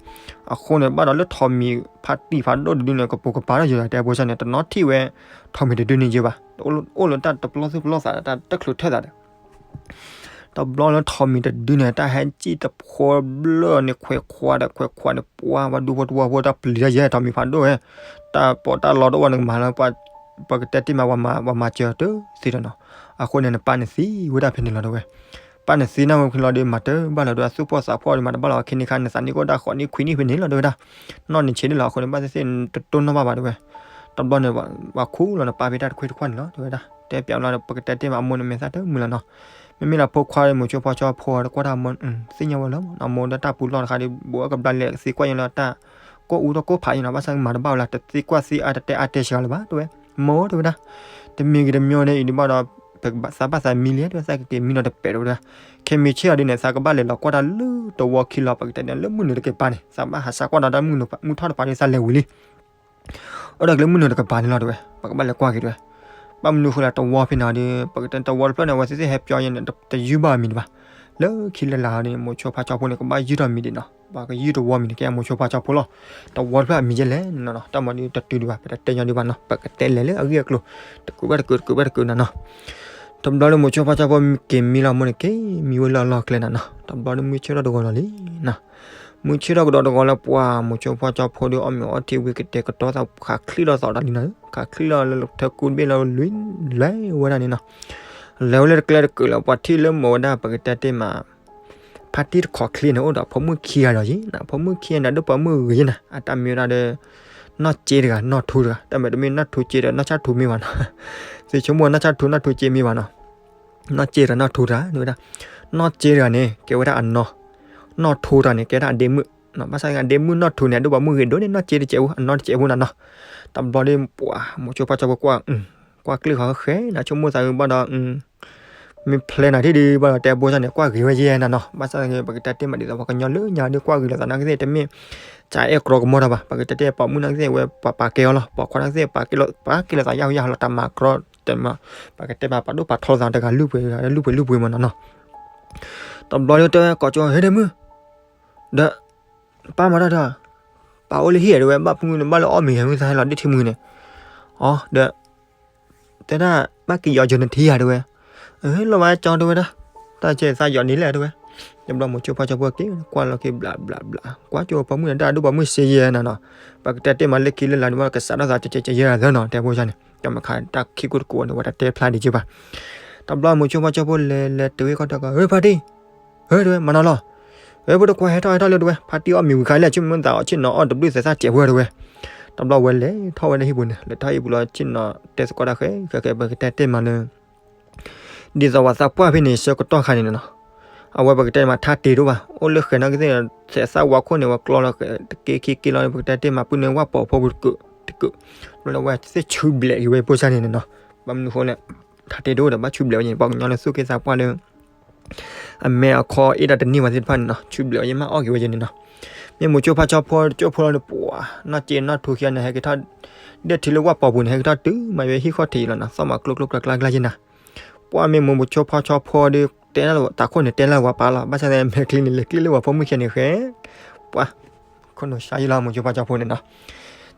အဃိန့ၣ် ဘၣ်ဒီးလၢထိးမံၤဖးတံၢ်ဖးဒိၣ်တဒုန့ၣ် ကပိာ်ကပၤထီၣ်ယဲဒီး တဲဖိစၢ်န့ၣ် တနီၣ်ထံၣ်ဝဲ ထိးမံၤတဒုန့ၣ်ယဲဘၣ် အိၣ်လၢတၢ်တပျီသူၣ်ပျီသး တၢ်တချုးထၢၣ်သးဒီး တဘျီလၢထိးမံၤတဒုန့ၣ် တၢ်ဟဲစံၣ်တဖိဘျၢၣ်န့ၣ် ခွဲးခွါဒီးခွဲးခွါန့ၣ် ပှၤဝဲဒူဖိတဝီဖိတၢ်ပျံၤတၢ်ယဲ ထိးမံၤဖးဒိၣ်ဝဲ တၢ်ပီးတၢ်လီတအိၣ်န့ၣ်ကမၤလၢ ပကတဲတ့ၢ်မး ပှၤမၤစၢၤတသ့ဒီးနီၤ အဃိန့ၣ် နပၢ်န့ၣ်သံဝဲဒၣ်ဖဲန့ၣ်လီၤတဲဝဲ ပၢ်န့ၣ်သံနၢ်ဝဲဖဲလီၤဒီး မၤတဘၣ်လၢၤဒီး သူၣ်ဖှီၣ်သးဖှီၣ်ဒီး မၤတဘၣ်လၢၤ ခဲန့ၣ်ခါ နသးနံၣ်ကအိၣ်ဒၣ်ဃိးနံၣ်ခွံနံၣ်ဖဲန့ၣ်လီၤတဲဝဲဒၣ် နီၢ်နံၤဆံးဒၣ်လီၤ အဃိန့ၣ် ဘၣ်သ့ၣ်သ့ၣ်တတိၢ်နီၣ်ဘၣ်ဘၣ်တဲဝဲ တဘျီန့ၣ် ပှၤခူၣ်လီၤနပၢ်ဖဲတၢ်တခွ့တခွါန့ၣ်လီၤတဲဝဲဒၣ် တဲပျးလီၤ ပကတဲတ့ၢ်မး အမိၢ်န့ၣ်မဲာ်သၣ်တမုာ်လီၤနီၤ မ့မ့ၢ်လၢဖိခွါ မိၤဆိဖါဆီဖိ ကွၢ်တၢ်အမိၢ် သ့ၣ်ညါဝဲလီၤ အမိၢ်ဒီးတၢ်ပူၤလီၢ်တခါဒီး ဘူးအကဘျါလဲၤသံကွၢ်ယဲလၢတၢ် ကိၢ်အူထီၣ်ကိၢ်ဖးယဲနီၤ ဘၣ်ဆၣ်မၤတဘၣ်ဝဲလၢ တသံကွၢ်သံအါတတဲအါတဲစှၤလၢၤဘၣ်တဲဝဲ မိၢ်တဲဝဲဒၣ် တမံၤဂ့ၤတမံၤန့ၣ် အံၤဒံးဘၣ်ဒီး ပကဘၣ်သးဘၣ်သးမံလံတဲဝဲ သးကက့ၤမံနီၤတပဲာ်တဲဝဲဒၣ် ခဲမံဆ့ၣ်အီၤဒ်န့ၣ် သးကဘၣ်လဲၤလီၤကွၢ်တၢ်လၢတဝီခံလီၤ ပကတဲန့ၣ် လၢမုၢ်နုာ်တကပၤန့ၣ် သးဘၣ်ဟးစၢ်ကွၢ်ဒီးတၢ်မုၢ်ထီၣ်တပၤဒီး သးလဲၤဝံၤလံ အိၣ်ဒီးက့ၤလၢမုၢ်နုာ်တကပၤန့ၣ်လီၤတဲဝဲ ပကဘၣ်လဲၤကွၢ်က့ၤတဲဝဲ ဘၣ်မနုၤဃိလၢတဝီဖဲန့ၣ်ဒီး ပကတဲတဝီတဖျၢၣ်န့ၣ် အဝဲသ့ၣ်သ့ၣ်ဟဲပၠီယဲန့ၣ် တယုၢ်ဘၣ်အမံၤတဘၣ် လၢခံလၢလာ်န့ၣ် မိၤဆိဖါဆီဖိန့ၣ် ကဘၣ်ယုၢ်ထီၣ်မံၤဒံးနီၤ ပှၤကယုၢ်တဝီမံၤန့ၣ် ကဲမိၤဆိဖါဆီဖိလီၤ တဝီတဖျၢၣ်အမံၤယဲလဲၣ်နီၤ တၢ်မၤဒုးတတုၤဒံးဘၣ် ပတတဲညီဒံးဘၣ်နီၤ ပကတဲလဲၤလၢအဂ့ၢ်အကျိၤ တကုးဘၣ်တကုး တကုးဘၣ်တကုးနၤနီၤ တဘျီလၢမိၤဆိဖါဆီဖိက့ၤမံလီၤမိၢ်န့ၣ် က့ၤမံဝဲလၢအလီၢ်ကျဲနၤနီၤ တဘျီလၢမုၢ်ဆ့ၣ်ထီၣ်တဂီၤလီၤလံနီၤ မုၢ်ဆ့ၣ်ထီၣ်ကဒီးတဂီၤလၢပှၤ မိၤဆိဖါဆီဖိဒီးအီၣ်မ့ၤအီထံဝံၤကတဲာ်ကတီၤသး ခးချံၣ်လီၤသးဒ်န့ၣ် ခးချံၣ်လီၤလၢထၢကူတဘ့ၣ်လီၤလွံၢ်လဲၤဝဲဒၣ်န့ၣ်နီၤ လဲၤဝဲလၢတကျဲတကုးလၢ ပှၤထံၣ်လၢမိၢ်ဝဲဒၣ်ပကတဲတ့ၢ်မး ဖါတံၢ်တခီချ့န့ၣ် အိၣ်ဒီးဖိမုၣ်ခံဂၤဒီးယံၤနီၤ ဖိမုၣ်ခံဂၤန့ၣ် ဒိၣ်ပှၤမုၣ်ဂ့ၤယံၤနီၤ အတၢ်မ့ၢ်ဝဲဒၣ်ဒီး နီၢ်စ့တဂၤ နီၢ်ထူတဂၤ တၢ်မ့ၢ်တမ့ၢ်နီၢ်ထူစ့ဒီး နီၢ်ဆၣ်ထူမ့ၢ်ဘၣ်နီၤ သ့ဆိကမိၣ်နီၢ်ဆၣ်ထူ နီၢ်ထူစ့မ့ၢ်ဘၣ်နီၤ နီၢ်စ့တဂၤ နီၢ်ထူတဂၤ တဲဝဲဒၣ် နီၢ်စ့တဂၤန့ၣ် ကဲဝဲဒၣ်အနီၢ် နီၢ်ထူတဂၤန့ၣ် ကဲဒၣ်အဒ့မုၣ် ဘၣ်ဆၣ်အဒ့မုၣ်နီၢ်ထူန့ၣ် ဒိၣ်ပှၤမုၣ်ဂ့ၤဒိၣ်န့ၣ် နီၢ်စ့တစဲးဖိ အနီၢ်တစဲးဖိနၤနီၤ တဘျီဒီးပှၤ မိၤဆိဖါဆီဖိကွၢ် ကွၢ်ကျ့ၣ်ဃီဃဲနၤ ဆိကမိၣ်သးဂ့ၤဘၣ်ဒီး မ့ၢ်ဖျဲနၤထံၣ်ဒံးဘၣ်ဒီး တဲဘိၣ်ဆၣ်န့ၣ် ကွၢ်ဂ့ၤဝဲယဲနၤနီၤ. ဘၣ်ဆၣ်သနာ်က့ ပကတဲတ့ၢ်မးဒ်သိး ပှၤကညီလၢညါဒီး ကွၢ်ဂ့ၤလိာ်သးနာ်ကသ့ၣ် တမ့ၢ် ကအဲၣ်ကြီကမီၤတၢ်ဘၣ်. ပကတဲတ့ၢ်ပိာ်မုၣ်နာ်ကသ့ၣ်ဝဲ ပှၤပာ်ကဲအီၤလီၤ. ပိာ်ခွါနာ်ကသ့ၣ် ပာ်ကဲလိာ်သးယၢ်ဟူယၢ်ဟူလီၤ တၢ်မၤကြီတဲမး, ပကတဲမး ပာ်ဒိၣ်ပာ်ထီလိာ်သးတဂၤလုၢ်ပှ့ၤ လုၢ်ပှ့ၤလုၢ်ပှ့ၤမးနီၤနီၤ. တဘျီဒီးတဲဝဲ ကိးကၠီ ဟ့ၣ်ဒ့မုၣ် ဒီး ပၢ်မၤတၢ်ဒီး ပၢ်အိၣ်လၢဟံၣ်ဧါ တဲဝဲ, ဘၣ်ဖုၣ်န့ၣ် ဘၣ်လၢအီၣ်မ့ၤဂဲၤမုၢ်သၣ်ဟဲလီၤဒ့ၣ်ထံမုၢ်န့ၣ်, အီၤဒီး တဲဒၣ် ဘၣ်က့ၤယီၤကၠိနထံဧါ တဲဝဲ, လီၤဝဲကၠီ တဲဝဲဒၣ်, တၢ်ဆဲးသးယီၤန့ၣ်လဲၣ် တဲဝဲ. တဘျီမိၤဆိဖါဆၠီဖိက့ၤကွၢ်လီၤက့ၤ ဘျးဘျးဘျး ကွၢ်ကၠိပိာ်မုၣ်န့ၣ် တၢ်ဒိၣ်ပိာ်မုၣ်စ့ယဲနၤနီၤ, ပကတဲတ့ၢ်မးလၢခံလၢလာ်န့ၣ် ကစးထီၣ်သးကဲကဲကဲယဲသၢနီၤ တဲဖိဆၣ်န့ၣ် တမ့ၢ်ခါတၢ်ခံကိတကိးန့ၣ် ဝဲတတဲဖျါဒံးက့ဘၣ်. တဘျီမိၤဆိဖါဆၠီဖိလဲၤလဲၤတုၤဝဲခီဒီး ဧၢ ဖါတံၢ် ဧၢ တဲဝဲ မၤနီၤလီၤ, ဧၢ ဖိဒိၣ်ခွါ ဟဲထီၣ်ဟဲထီၣ်လၢ တဲဝဲ, ဖါတံၢ်အီၣ်မ့ၤဝံၤခါလဲၣ် ဆိကမိၣ်သးအီၣ်ဆ့ၣ်နီၤအီၣ်တဘျုးသဲးသၣ်စဲးပှၢ် တဲဝဲ. တဘျီဝဲလဲၤထီၣ်ဝဲလၢဟံၣ်ပူၤန့ၣ် လဲၤထီၣ်ဟံၣ်ပူၤလီၤ ဆ့ၣ်နီၤတဲသကိးတၢ်ဃဲဃဲဃဲ ပကတဲတ့ၢ်မးလၢ ဒ်သိးပှၤသးပှၢ်ဖဲန့ၣ် ဆၢကတီၢ်ခါန့ၣ်နီၤ, အဝဲပကတဲမးထါတ့ၢ်တအိၣ်ဘၣ် အိၣ်လၢဃဲၤနီၣ်ကသ့ၣ် သဲးသၣ်ဝါခိၣ်န့ၣ် ဝဲကျီလီၤတက့ခံက့လီၤ ပကတဲတ့ၢ်မး ပုၢ်န့ၣ်ဝၣ်ပိာ်ဖိပူၤတကုးတကုး, ဘျီလၢဝဲသ့ၣ်ဆူဘျဲးက့ၤဝဲဖိဆၣ်န့ၣ်နီၤ, ဘၣ်မနုၤဃိလဲၣ်, ထါတ့ၢ်တအိၣ်ဒီး ဘၣ်ဆူဘျဲးဝဲန့ၣ် ပှၤကညီလၢသူၣ်က့သးပှၢ်လၢ အမဲာ်အခီအ့ၣ်တၢ်တန့ၢ်ဝဲသ့ၣ်တဖၣ်န့ၣ်နီၤ ဆူဘျဲးဝဲယမ့ၢ်အီၣ်က့ၤဝဲယဲန့ၣ်နီၤ. မ့ၢ်မိၤဆိဖါဆၠီဖိကၠိဖိလီၤန့ၣ် ပှၤနီၢ်က့နီၢ်ထူခံဂၤန့ၣ် ဟဲက့ၤထီၣ် ဒဲၣ်ထံလၢဝၣ်ပိာ်ပူၤန့ၣ် ဟဲက့ၤထီၣ်တုၤမးဝဲဟံၣ်ဃီထံးလီၤနီၤ သီၣ်မးကျိကျိကျါကျါယဲနၤ. ပှၤမ့ၢ်မိၤဆိဖါဆၠီဖိဒီး တဲလၢတၢ်ခိၣ်န့ၣ် တဲလၢဝဲပၢ်လီၤ ဘၣ်ဆၣ်သနာ်က့ မဲာ်ချံန့ၣ် လဲၤကျ့လၢဝဲဖိမုၣ်ခံဂၤန့ၣ်ဃဲ ပှၤ ခိၣ်နူာ်ဆါယံလီၤ မိၤဆိဖါဆၠီဖိန့ၣ်နီၤ.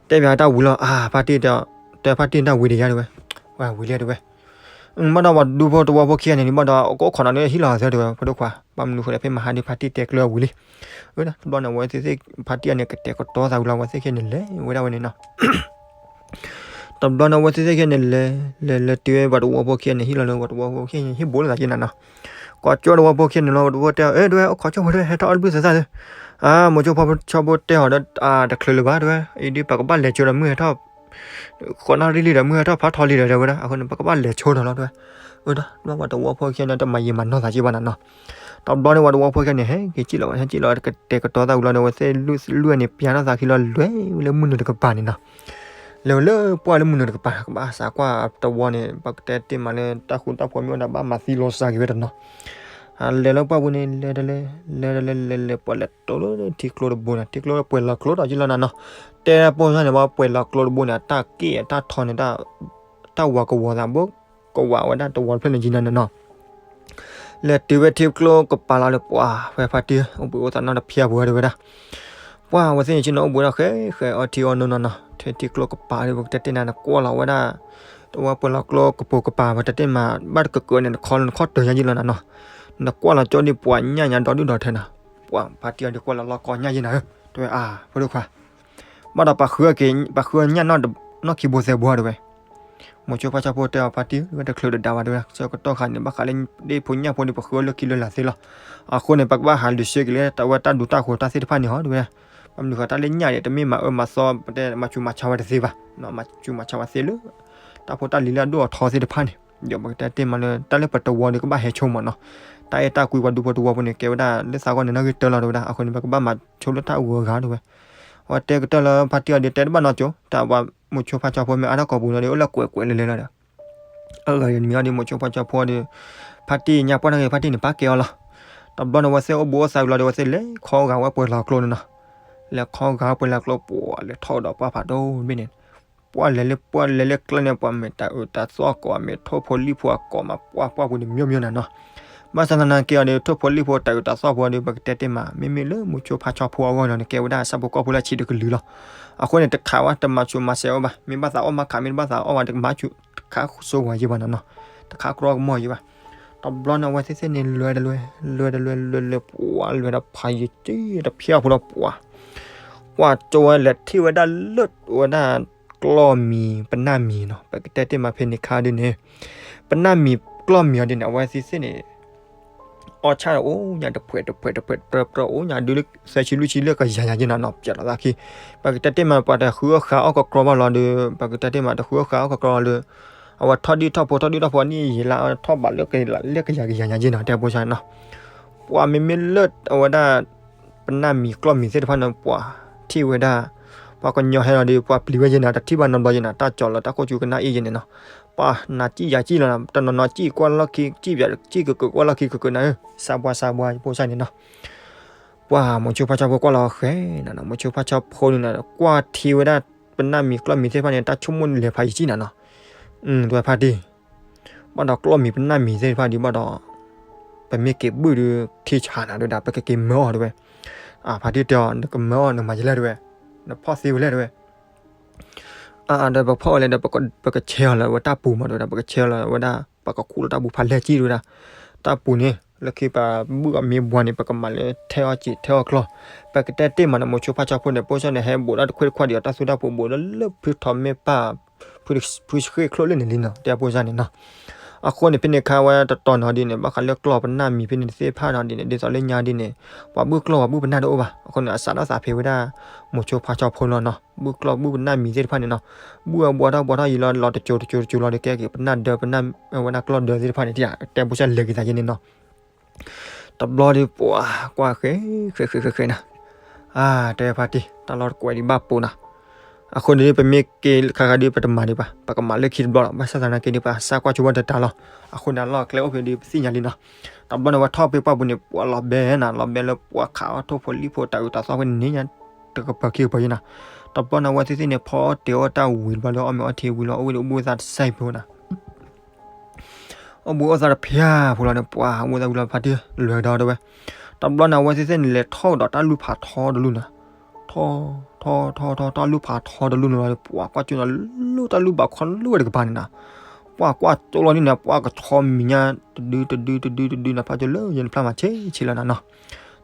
တဲဘၣ်တၢ်ဝံၤလီၤ အါ ဖါတံၢ်တဲ တဲဖါတံၢ်တၢ်ဝံၤဒီးယါတဲဝဲ, ဝဲဝံၤလံတဲဝဲ, ဘၣ်ဒီးပှၤဒူဖိတဝီဖိခံဂၤန့ၣ် ဘၣ်ဒီးကအိၣ်ခိးနၤလၢဟံၣ်လီၤသၢတဲဝဲ ဖိဒိၣ်ခွါ ဘၣ်မနုၤဃိလဲၣ် ဖဲမဟါဒီးဖါတံၢ်တဲကျၢၤဝံၤလံ. ဝဲဒၣ်တဘျီန့ၣ် အဝဲသ့ၣ်သ့ၣ် ဖါတံၢ်အန့ၣ် ကတဲာ်ကတီၤသးဝံၤလီၤ အဝဲသ့ၣ်ခံဂၤန့ၣ်လဲၤဝဲဒၣ်ဝဲန့ၣ်နီၤ. တဘျီန့ၣ် အဝဲသ့ၣ်သ့ၣ်ခံဂၤန့ၣ်လဲၤ လဲၤလဲၤတုၤဝဲပှၤတဝီဖိခံဂၤန့ၣ်ဟံၣ်လီၤလၢ ပှၤတဝီဖိခံဂၤန့ၣ်ဟံၣ်ဘိလိာ်သးက့နၤနီၤ. ကိးကၠီတဝီဖိခံဂၤန့ၣ်လီၤ ပှၤတဝီဖိတဲ အဲ တဲဝဲ အိၣ်ခိးကၠိဖိတဲ ဟဲထီၣ်အီၣ်တဘျုးသဲးသၣ်လၢ အါ မိၤဆိဖါဆၠီဖိတဲဟီဒီး တချုးလၢၤဘၣ်တဲဝဲ အံၤဒ်ပကဘၣ်လဲၤဆိဒီးမုၢ်ဟဲထီၣ် ဃိးနၣ်ရံၣ်လံဒီး မုၢ်ဟဲထီၣ်ဖးထီလံဒီးတဲဝဲဒၣ် အဃိန့ၣ် ပကဘၣ်လဲၤဆိဒီးလီၤတဲဝဲ. အၢ ဒီးပှၤတဝီဖိခံဂၤန့ၣ် တမၤယံာ်မၤနီၢ်သးက့ဘၣ်နၤနီၤ. တဘျီန့ၣ် ပှၤတဝီဖိခံဂၤန့ၣ် ဟဲက့ၤကံၣ်လီၤဝဲ ဟဲကံၣ်လီၤဝဲကတဲာ်ကတီၤသးဝံၤလီၤဒီး အဝဲသ့ၣ်လွံၢ်န့ၣ် ပျၢ်ထီၣ်သးခံလီၤ လဲၤဝဲလၢမုၢ်နုာ်တကပၤန့ၣ်နီၤ. လဲၤဝဲလၢပှၢ်လၢမုၢ်နုာ်တကပၤ ကဘၣ်စးကွၢ်တဝီန့ၣ် ပကတဲတ့ၢ်မးလၢ တၢ်ဃူတၢ်ဖိးမ့ၢ်အိၣ်ဒီးဘၣ်မၤသံလီၤစှၤက့ၤဝဲတနီၤ. လဲၤလၢပှၢ်ပူၤန့ၣ် လဲၤတလဲၤ လဲၤတလဲၤ လဲၤလဲၤ ပှၤလဲၤတိၤလၢထံကျိတဘိန့ၣ် ထံကျိပှဲၤလီၤကျိဒီးက့လီၤနၤနီၤ. တဲပှၤန့ၣ် ပှၤပှဲၤလီၤကျိတဘိန့ၣ် တၢ်က့ၣ်တၢ်ထီန့ၣ် တၢ်ဝးကဝီၤသးဘိ ကဝးဝဲဒၣ်တဝီတဖျၢၣ်န့ၣ်က့နၤနီၤ. လဲၤတုၤဝဲထံကျိကပၤလီၤဒီး ပှၤဖဲဖါတံၢ် အိၣ်ဘှံးအိၣ်သးနီတဖျၢၣ်ပူၤဝဲတဲဝဲဒၣ်. ပှၤအဝဲသ့ၣ်န့ၣ် ဆ့ၣ်နီၤအိၣ်ဘှံးဒီးဃဲဃဲအီထံအီနိနီၤနီၤ ထဲထံကျိကပၤဒီး ပကတဲတ့ၢ်နၤ နကွၢ်လီၤဝဲဒၣ် တဝီပှဲၤလီၤကျိကပိာ်ကပၤ ပတဲတ့ၢ်မး ဘၣ်တကကၢန့ၣ် နခီလၢနခီၣ်တၢၢ်ညါယ့လီၤနၤနီၤ. နကွၢ်လီၤကၠီဒ်ပှၤညၣ်ညါဒီဒူၣ်ဒီထၢနၤ. ပှၤဖါတံၢ်အီၤဒ်ကွၢ်လီၤလီၤကီညၣ်ယ့နၤဧၢ တဲဝဲ အါ ဖိဒိၣ်ခွါ ဘၣ်ဒီးပှၤဃုအီၣ်က့ၤ ပှၤဃုအီၣ်ညၣ်နီၣ်ခံဘိသဲဘိတဲဝဲ. မိၤဆိဖါဆၠီဖိတဲအီၤ ဖါတံၢ် ဝဲတချုးတဒါဘၣ်တဲဝဲ ဆၢကတီၢ်ခါန့ၣ် ဘၣ်ဃးလၢဒ့ၣ်ဖိညၣ်ဖိဒီး ပှၤဃုအီၣ်လၢခံလၢလာ်သ့လီၤ. အဃိန့ၣ် ပကဘၣ်ဟးလူၤဆှၢက့ၤလၢတၢ်ဝဲတၢ်ဒူတၢ်ဃိၤတၢ်သ့ၣ်တဖၣ်န့ၣ်ဟီတဲဝဲ. ဘၣ်မနုၤဃိ တၢ်လၢညၣ်ဒီး တမ့ၢ်မၤအၢမၤသီ ပတဲမၤဆူးမၤဆါဝဲတသ့ဘၣ်, မၤဆူးမၤဆါဝဲသ့လၢ တၢ်ဖိတၢ်လံၤလၢအဒိၣ်အထီသ့ၣ်တဖၣ်န့ၣ် ဒီးပကတဲတ့ၢ်မးလၢ တၢ်လၢပတဝီဒီး ကဘၣ်ဟဲဆိမးနီၤ. တၢ်အဲၣ်တၢ်ကွံပှၤဒူဖိတဝီဖိန့ၣ် ကဲဝဲဒၣ်လၢသးဂီၢ်န့ၣ် နီၣ်ဂံၢ်တၢလီၤတဲဝဲဒၣ်. အဃိန့ၣ် ပကဘၣ်မၤဆိလၢတၢ်အဂုၤအဂၤတဲဝဲ. အဝဲတဲကတၢၢ်လၢဖါတံၢ်အီၤဒီး တဲတဘၣ်နီတကၠိ တၢ်ပှၤမိၤဆိဖါဆၠီဖိမ့ၢ်အါထီၣ်ကိာ်ပူၤလီၤဒီး အိၣ်လၢကွဲးကွဲးလဲၤလဲၤလီၤဒီး အဂၤမံၤအီၤဒီး မိၤဆိဖါဆၠီဖိဒီး ဖါတံၢ်ညါပှၢ်န့ၣ်ဂ့ၤ ဖါတံၢ်န့ၣ် ပာ်ကဲအီၤလီၤ. တဘျီန့ၣ် အဝဲသ့ၣ်အိၣ်ဘူးအိၣ်သးဝံၤလီၤဒီး အဝဲသ့ၣ်လဲၤခီဂာ်ဝဲပှဲၤလီၤကျိန့ၣ်နီၤ. လဲၤခီဂာ်ဝဲပှဲၤလီၤကျိ ပှၤလဲၤထီၣ်ဒီးပှၢ်ဖးဒိၣ်တဘ့ၣ်န့ၣ် ပှၢ်လဲၤလၢပှၢ်လဲၤလၢကျဲန့ၣ် ပှၤမ့ၢ်တၢ်အုးတၢ်သီၣ်ကိး မ့ၢ်ထိၣ်ဖိလံၣ်ဖိအကိးမး ပှၢ်ပှၢ်ပူၤန့ၣ် မျိုးမျိုးနၤနီၤ. ဘၣ်ဆၣ်သနာ်က့အီၤဒီး ထိၣ်ဖိလံၣ်ဖိတၢ်အုးတၢ်သီၣ်ဖိဒီး ပကတဲတ့ၢ်မး မ့မ့ၢ်လၢမိၤဆိဖါဆၠီဖိအဂီၢ်န့ၣ် ကဲဝဲဒၣ်ဆၣ်ဖိကီၢ်ဖိလၢအဆံးတကလုာ်လီၤ. အဃိန့ၣ် တခးဝဲ တမၤဆူးမၤဆါဝဲဘၣ်. မ့ၢ်ဘၣ်သးအီၣ်မၤခး မ့ၢ်တဘၣ်သးအီၣ်ဝဲ တမၤဆူး တခးစိဝဲယံၤဘၣ်နီၤနီၤ. တခးကြီကမီၤယံၤဘၣ်. တဘျီန့ၣ် အဝဲသ့ၣ်သ့ၣ်န့ၣ် လဲၤတလဲၤ လဲၤတလဲၤ လဲၤလဲၤ ပှၤလဲၤဒီးဖးယံၤတဖျၢၣ်ဖိလီၤ ပှၤ ကွၢ်ကၠီဝဲလဲၤထံၣ်ဝဲဒၣ်လၢဝဲဒၣ်ကျီၢ်မံၤ ပနၢ်မံၤနီၤ ပကတဲတ့ၢ်မးဖဲန့ၣ်ခါဒ်န့ၣ် ပနၢ်မံၤကျီၢ်မံၤအီၤဒ်န့ၣ် အဝဲသ့ၣ်သ့ၣ်န့ၣ် အီၣ်ဆၣ်အိၣ်ညါတဖှဲးတဖှဲးတဖှဲးတြၢတြၢအိၣ်ညါဒုးလၢသၢဆံလွံၢ်ဆံလၢကယၤယၤယ့ၢ်နၤနီၤ ပျဲလီၤသးခံ ပကတဲတ့ၢ်မး ပှၤတဃုအီၣ်ဃာ်အီၣ်ကကြီဘၣ်လီၤဒီး ပကတဲတ့ၢ်မး တဃုအီၣ်ဃာ်အီၣ်ကကြီလီၤဒီး အဝဲထီၣ်ဒံၣ်ထီၣ်ဖိ ထီၣ်ဒံၣ်ထီၣ်ဖိန့ၣ်ယံာ်လၢ ထီၣ်ဘးလၢကယၤကယၤယၤယ့ၢ်နၤ တဲဖိဆါနီၤ ပှၤမ့မ့ၢ်လၢအဝဲဒၣ် ပနၢ်မံၤကျီၢ်မံၤသ့ၣ်တဖၣ်န့ၣ် ပှၤထံၣ်ဝဲဒၣ် ပှၤကညီဟဲလီၤဒီး ပှၤပျံၤဝဲယ့ၢ်နၤ တထံၣ်ဘၣ်နီတဘျီယ့ၢ်နၤ တၢ်ကၠီၤလီၤ တၢ်ခိၣ်ကၠူကနၣ်အ့ၣ်ယ့ၢ်န့ၣ်နီၤ ပှၤနၤစံၣ်ယၤစံၣ်လီၤနၤ, တနီၤနီၤစံၣ်ကွၢ်လီၢ်ခံ စံၣ်ပၠးစံၣ်ကကၢးကွၢ်လီၢ်ခံကကၢးနၤဧၢ, စးပှၢ်စးပှၢ်ဖိစၢ်န့ၣ်နီၤ. ပှၤမိၤဆိဖါဆၣ်ဖိကွၢ်လီၤဃဲၤနၤနီၤ, မိၤဆိဖါဆၣ်ဖိန့ၣ်နီၤ ကွၢ်ထံဝဲဒၣ်ပနၢ်မံၤကျီၢ်မံၤသ့ၣ်တဖၣ်န့ၣ် တၢ်ဆိကမိၣ်န့ၣ်လဲၤဖးယံာ်စံၣ်နၤနီၤ. တဲဖါတံၢ် ဘၣ်ဒီးကျီၢ်မံၤပနၢ်မံၤသ့ၣ်တဖၣ်ဒံးဘၣ်ဒီး ပမ့ၢ်က့ၤဘုၣ်ဒုး ထံဆးနၤတဲဝဲဒၣ် ပကက့ၤမၢအီၤတဲဝဲ. ဖါတံၢ်တဲအီၤ နကမၢအီၤနမၤယလဲၣ်တဲဝဲ, နဖီၣ်သ့ဝဲလဲၣ်တဲဝဲ. အါ ဒီးပဖီၣ်ဝဲလဲၣ်ဒီး ပကဆဲးအီၤလၢဝဲတၢ်ပူၤမးတဲဝဲဒၣ်, ပကဆဲးအီၤလၢဝဲဒၣ် ပကခူၣ်လီၤတၢ်ပူၤဖးလဲၢ်ကံၢ်တဲဝဲဒၣ်. တၢ်ပူၤန့ၣ် လၢခံပဘုၣ်အမ့ၢ်ဘှါန့ၣ် ပကမၤလၢထဲအီၣ်စံးထဲအီၣ်ကျီၢ်, ပကတဲတ့ၢ်မးန့ၣ် မိၤဆိဖါဆၣ်ဖိန့ၣ် ဖိစၢ်န့ၣ် ဟဲဘူးဒၣ်တခွ့တခွါဒံးအီၤ တၢ်သူတၢ်ပူၤဘူးဒီးလၢဖုထီးမ့ၢ်ပၢ် ဖုဃ့ၢ်ချိၣ်လၢန့ၣ်လံနီၤ တဲဖိစၢ်န့ၣ်နီၤ. အဃိန့ၣ် ဖဲန့ၣ်ခါဝဲတတီၤနီၤဒ်န့ၣ် ဘၣ်ဃးလၢကျီၢ်ပနၢ်မံၤဖဲန့ၣ်သ့ၣ်တဖၣ်နီၤဒ်န့ၣ် ဒ်သိးလၢညါဒ်န့ၣ် ပှၤဘုၣ်ကျီၢ်ပှၤဘုၣ်ပနၢ်တအိၣ်ဘၣ်. အဃိန့ၣ် အစးထီၣ်သးဖဲဝဲဒၣ် မိၤဆိဖါဆၣ်ဖိလီၤနီၤ, ဘုၣ်ကျီၢ်ဘုၣ်ပနၢ်မံၤသ့ၣ်တဖၣ်န့ၣ်နီၤ, ဘုၣ်အဘှါထီၣ်ဘှါထီၣ်ယံာ်လီၤ လီၤတစိၤတစိၤတစိၤလီၤဒီး ကဲက့ၤပနၢ်ဒၢပနၢ်ဝဲဒၣ်ကျီၢ်ဒၢသ့ၣ်တဖၣ်န့ၣ် တဲဖိစၢ်လဲၤက့ၤသးယဲန့ၣ်နီၤ. တဘျီဒီးပှၤကွၢ်ဃဲၤဃဲၤဃဲၤဃဲၤဃဲၤနၤ, အါ တဲဖါတံၢ် တၢ်လီၢ်တကွဲးဒံးဘၣ်ပိာ်နၤ. အဃိန့ၣ်ဒ်ပမ့ၢ်က့ၤခါခါဒ်ပတမၤဒံးဘၣ်, ပကမၤလၢခံတဘျီလီၤ. ဘၣ်ဆၣ်သနာ်က့ဒ်ပစၢ်ကွၢ်ဆိဝဲတတၤလီၤ. အဃိန့ၣ် အလီၢ်အကျဲအိၣ်ဖဲဒ်ပသ့ၣ်ညါလံနီၤ. တဘျီန့ၣ်ဝဲထီၣ်ဖဲပှၢ်ပူၤန့ၣ် ပှၤလီၤဘဲနၤ, လီၤဘဲလၢပှၤခးအီၣ်ထိၣ်ဖိလံၣ်ဖိတၢ်အုးတၢ်သီဖဲန့ၣ်ညါ တကပၤခံကပၤယဲနၤ. တဘျီန့ၣ်ဝဲသ့ၣ်သ့ၣ်န့ၣ် ဖီအီၣ်တ့ၤအီၣ်တၢ်ဝံၤတဘျီဒီး အီၣ်မ့ၤအီထံဝံၤလီၤ အိၣ်ဝဲဒၣ်အိၣ်ဘှံးအိၣ်သါတစဲးဖိနၤ အိၣ်ဘှံးအိၣ်သါတဖၠၣ်ဖိလီၤန့ၣ် ပှၤအိၣ်သးဝံၤလီၤဖါတံၢ်လဲၤဒီးတဲဝဲ. တဘျီန့ၣ် အဝဲသ့ၣ်သ့ၣ်န့ၣ် လဲၤထီၣ်ကဒီးတၢ်လူၢ်ဖးထီတလူၢ်နၤ, ထီ ထီ ထီ ထီ ထီ တၢ်လူၢ်ဖးထီတလူၢ်န့ၣ်လီၤ. ပှၤကွၢ်ကၠိနၤ လူၢ်တၢ်လူၢ်ဘၣ်ခီလူၢ်ဝဲတကပၤန့ၣ်နၤ, ပှၤကွၢ်ကၠိလီၤန့ၣ်နၤ ပှၤကဆီမံၤညါ တဒုတဒုတဒုတဒုနၤ ဖးကၠိလၢယဲန့ၣ်ဖျါမၤဆ့ဆ့လီၤနၤနီၤ.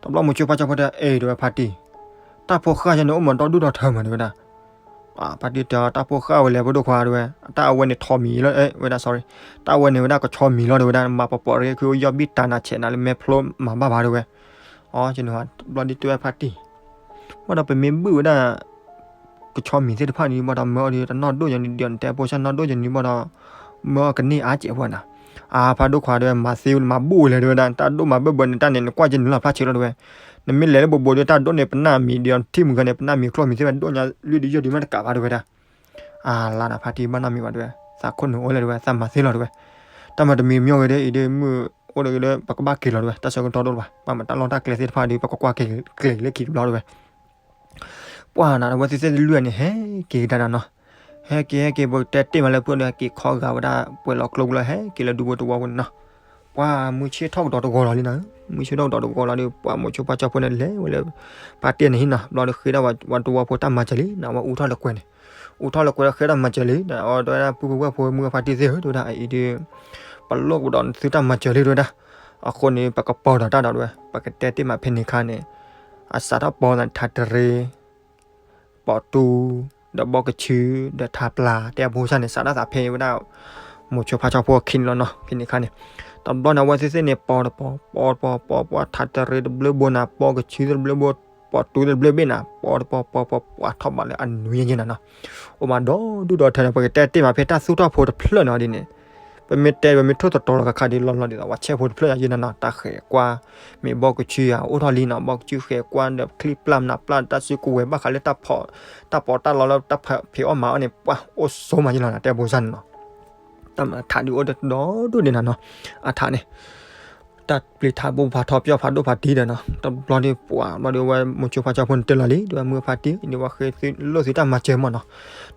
တဘျီမိၤဆိဖါဆၣ်ဖိတဲ အဲၣ် တဲဝဲဖါတံၢ်, တၢ်ဖိဃၢ်ယဲန့ၣ် အိၣ်မးဒီဒူၣ်ဒီထၢမး တဲဝဲဒၣ်. ဖါတံၢ်တဲ တၢ်ဖိဃၢ်ဝဲလဲၣ် ဖိဒိၣ်ခွါ တဲဝဲ, တၢ်အဝဲန့ၣ်ထိးမံၤလီၤ ဝဲဒၣ် sorry, တၢ်အဝဲန့ၣ်ဝဲဒၣ်ကဆီမံၤလီၤ တဲဝဲဒၣ်, မၤပှဲၤပှဲၤရ့ ခုယီၢ်ဘံၣ်တၢ်နၤဆဲးနၤလၢမဲာ်ဖျိမၤဘၣ်ဘၣ် တဲဝဲ. အီ ဘျီဒ်တဲဝဲဖါတံၢ်, ဘၣ်ဒီးပမ့ၢ်ဘုၣ်ဝဲဒၣ် ကဆီမံၤသ့ၣ်တဖၣ်န့ၣ် ဘၣ်ဒီးမၢအီၤဒီးတနီၢ်ဒိၣ်ညါန့ၣ် ဒ်နတဲဖိဆၣ်နီၢ်ဒိၣ်ညါန့ၣ် ဘၣ်ဒီး မၢအီၤကန့ၢ်အါစဲးဖိနၤ. အါ ဖါဒိၣ်ခွါ တဲဝဲ မၤသ့ဝဲ မၤဘူၣ်ဝဲလဲၣ် တဲဝဲဒၣ်, တၢ်ဒိၣ်မၤဘၢၣ်ဘၢန့ၣ် တၢ်န့ၣ် နကွၢ်က့ၤနုာ်လီၤဖျါဆ့လီၤ တဲဝဲ. နမ့ၢ်လဲၤလၢဘိးဘိးဒီး တၢ်ဒိၣ်န့ၣ် ပနၢ်မံၤဒီး ထံၣ်မုၢ်ဂၤန့ၣ် ပနၢ်မံၤကျီၢ်မံၤသ့ၣ်ဝဲ ဒိၣ်ညါလွံၢ်ဒုယဲၢ်ဒုမ့ၢ်တကးဘၣ် တဲဝဲဒၣ်. အါ လါနၤဖါတံၢ် ဘၣ်နီတမံၤဘၣ် တဲဝဲ, သးခိၣ်နူာ်အိၣ်လဲၣ် တဲဝဲ, သးမၤသ့လီၤ တဲဝဲ. တၢ်မၤတမံၤမ့ၢ်ဝဲဒီး အံၤဒ်မုၢ်အိၣ်ဒီး ပကဘၣ်က့ၤလီၤ တဲဝဲ, တၢ်ဆၢကတီၢ်ဒိၣ်လၢၤဘၣ်, ဘၣ်မၤတၢ်လီၢ်တၢ်ကျဲသ့ၣ်တဖၣ်ဒီး ပကကွၢ်က့ၤကျဲၤလၢခံတဘျီ တဲဝဲ. ပှၤနၤ အဝဲသ့ၣ်သ့ၣ်တလွံၢ်န့ၣ် ဟဲက့ၤကဒါနၤနီၤ, ဟဲက့ၤဟဲက့ၤ ပကတဲတ့ၢ်မးလၢဖုဒီး ဟဲက့ၤခီဂာ်ဝဲဒၣ်ပှဲၤလီၤကျိပူၤလီၤ ဟဲက့ၤလၢဒူဖိတဝီပူၤန့ၣ်နီၤ. ပှၤမုၢ်ဆ့ၣ်ထီၣ်ကဒီးတဂီၤလီၤလံနၤ, မုၢ်ဆ့ၣ်ထီၣ်ကဒီးတဂီၤလီၤဒီး ပှၤမိၤဆိဖါဆၣ်ဖိန့ၣ် လဲၤဝဲလၢ ဖါတံၢ်န့ၣ်ဟံၣ်နီၤ, ဘျီဒီးဃ့ဒၣ်ဝဲတဝီဖိတၢ်မၤစၢၤလံနၤ, ဝဲအူထီၣ်လၢကွဲၤန့ၣ်, အူထီၣ်လၢကွဲၤဒီးဃ့ဒၣ်မၤစၢၤလံ, အဝဲတဲဝဲဒၣ်ပုၢ်ဖိဝဲၢ်ဖိမုၢ်ဖါတံၢ်သ့ၣ်ဧၢ တဲဝဲဒၣ်, အအံၤဒ် ပလိၣ်ကဒီးနသုတၢ်မၤစၢၤလံ တဲဝဲဒၣ်. အဃိန့ၣ် ပကပီၤဒီးတၢ်ဒီး တဲဝဲ, ပကတဲတ့ၢ်မးဖဲန့ၣ်ခါန့ၣ် အစးထီၣ်ပီၤသးထးတရံး ပိာ်တူ, ဒီးဘီကဆူ, ဒီးထးပျၢ် တဲအဖိဆၣ်န့ၣ် စးထီၣ်သးဖဲဝဲဒၣ် မိၤဆိဖါဆၣ်ဖိအခံန့ၣ်လီၤနီၤ, ဖဲန့ၣ်ခါန့ၣ်. တဘျီန့ၣ် အဝဲသ့ၣ်သ့ၣ်န့ၣ် ပီၤတပီၤ, ပီၤတပီၤ, ပီၤပီၤ, ထးတရံးတဘျုးဘိနၤ, ဘီကဆူတဘျုးဘိ, ပိာ်တူတဘျုးဘ့ၣ်နၤ, ပီၤတပီၤ, ပီၤပီၤ, ပှၤထီၣ်ဘးလၢအနွံယဲၢ်နၤနီၤ. အိၣ်မးဒီဒူၣ်ဒီထၢန့ၣ် ပကတဲတ့ၢ်မးဖဲတၢ်သူၣ်ထီၣ်ဖိတဖျၢၣ်နီၤဒ်န့ၣ် ပမ့ၢ်တဲ ပမ့ၢ်ထိၣ်သတြီၤလီၤကခါဒ်လီၤလီၤဒ်သိး ပှၤဆဲးဖိတဖျၢၣ်ယဲၢ်နၤနီၤ, တၢ်ဃဲၤကွၢ်, မ့ၢ်ဘီကဆူယၤ အိၣ်ထီၣ်လံနီၤ, ဘီကဆူဃဲၤကွၢ်ဒီးချံပျၢ်နးပျၢ် တၢ်စုကဝဲၤဘၣ်ဃးလၢတၢ်ဖီၣ်, တၢ်ပီးတၢ်လီလၢတၢ်ဖံးအီၣ်မၤအီၣ်န့ၣ် ပှၤအိၣ်ဆိးမးယဲၢ်လီၤနၤ တဲအဖိဆၣ်န့ၣ်နီၤ. တၢ်မၤထးဒုးအိၣ်ဒီဒူၣ်ဒံးနၤနီၤ, အထးန့ၣ် တၢ်ပျံၤထးဘိဖးထီပၠီဖးဒိၣ်ဖးထံဒီးနီၤ, တဘျီဒ်ပှၤ ဘျီဒ်ဝဲမိၤဆိဖါဆၣ်ဖိန့ၣ်တဲလီၤလံ ဒ်ဝဲမုၢ်ဖါတံၢ် ဒ်ဝဲဃ့သုလိၣ်သုတၢ်မၤစၢၤမးနီၤ.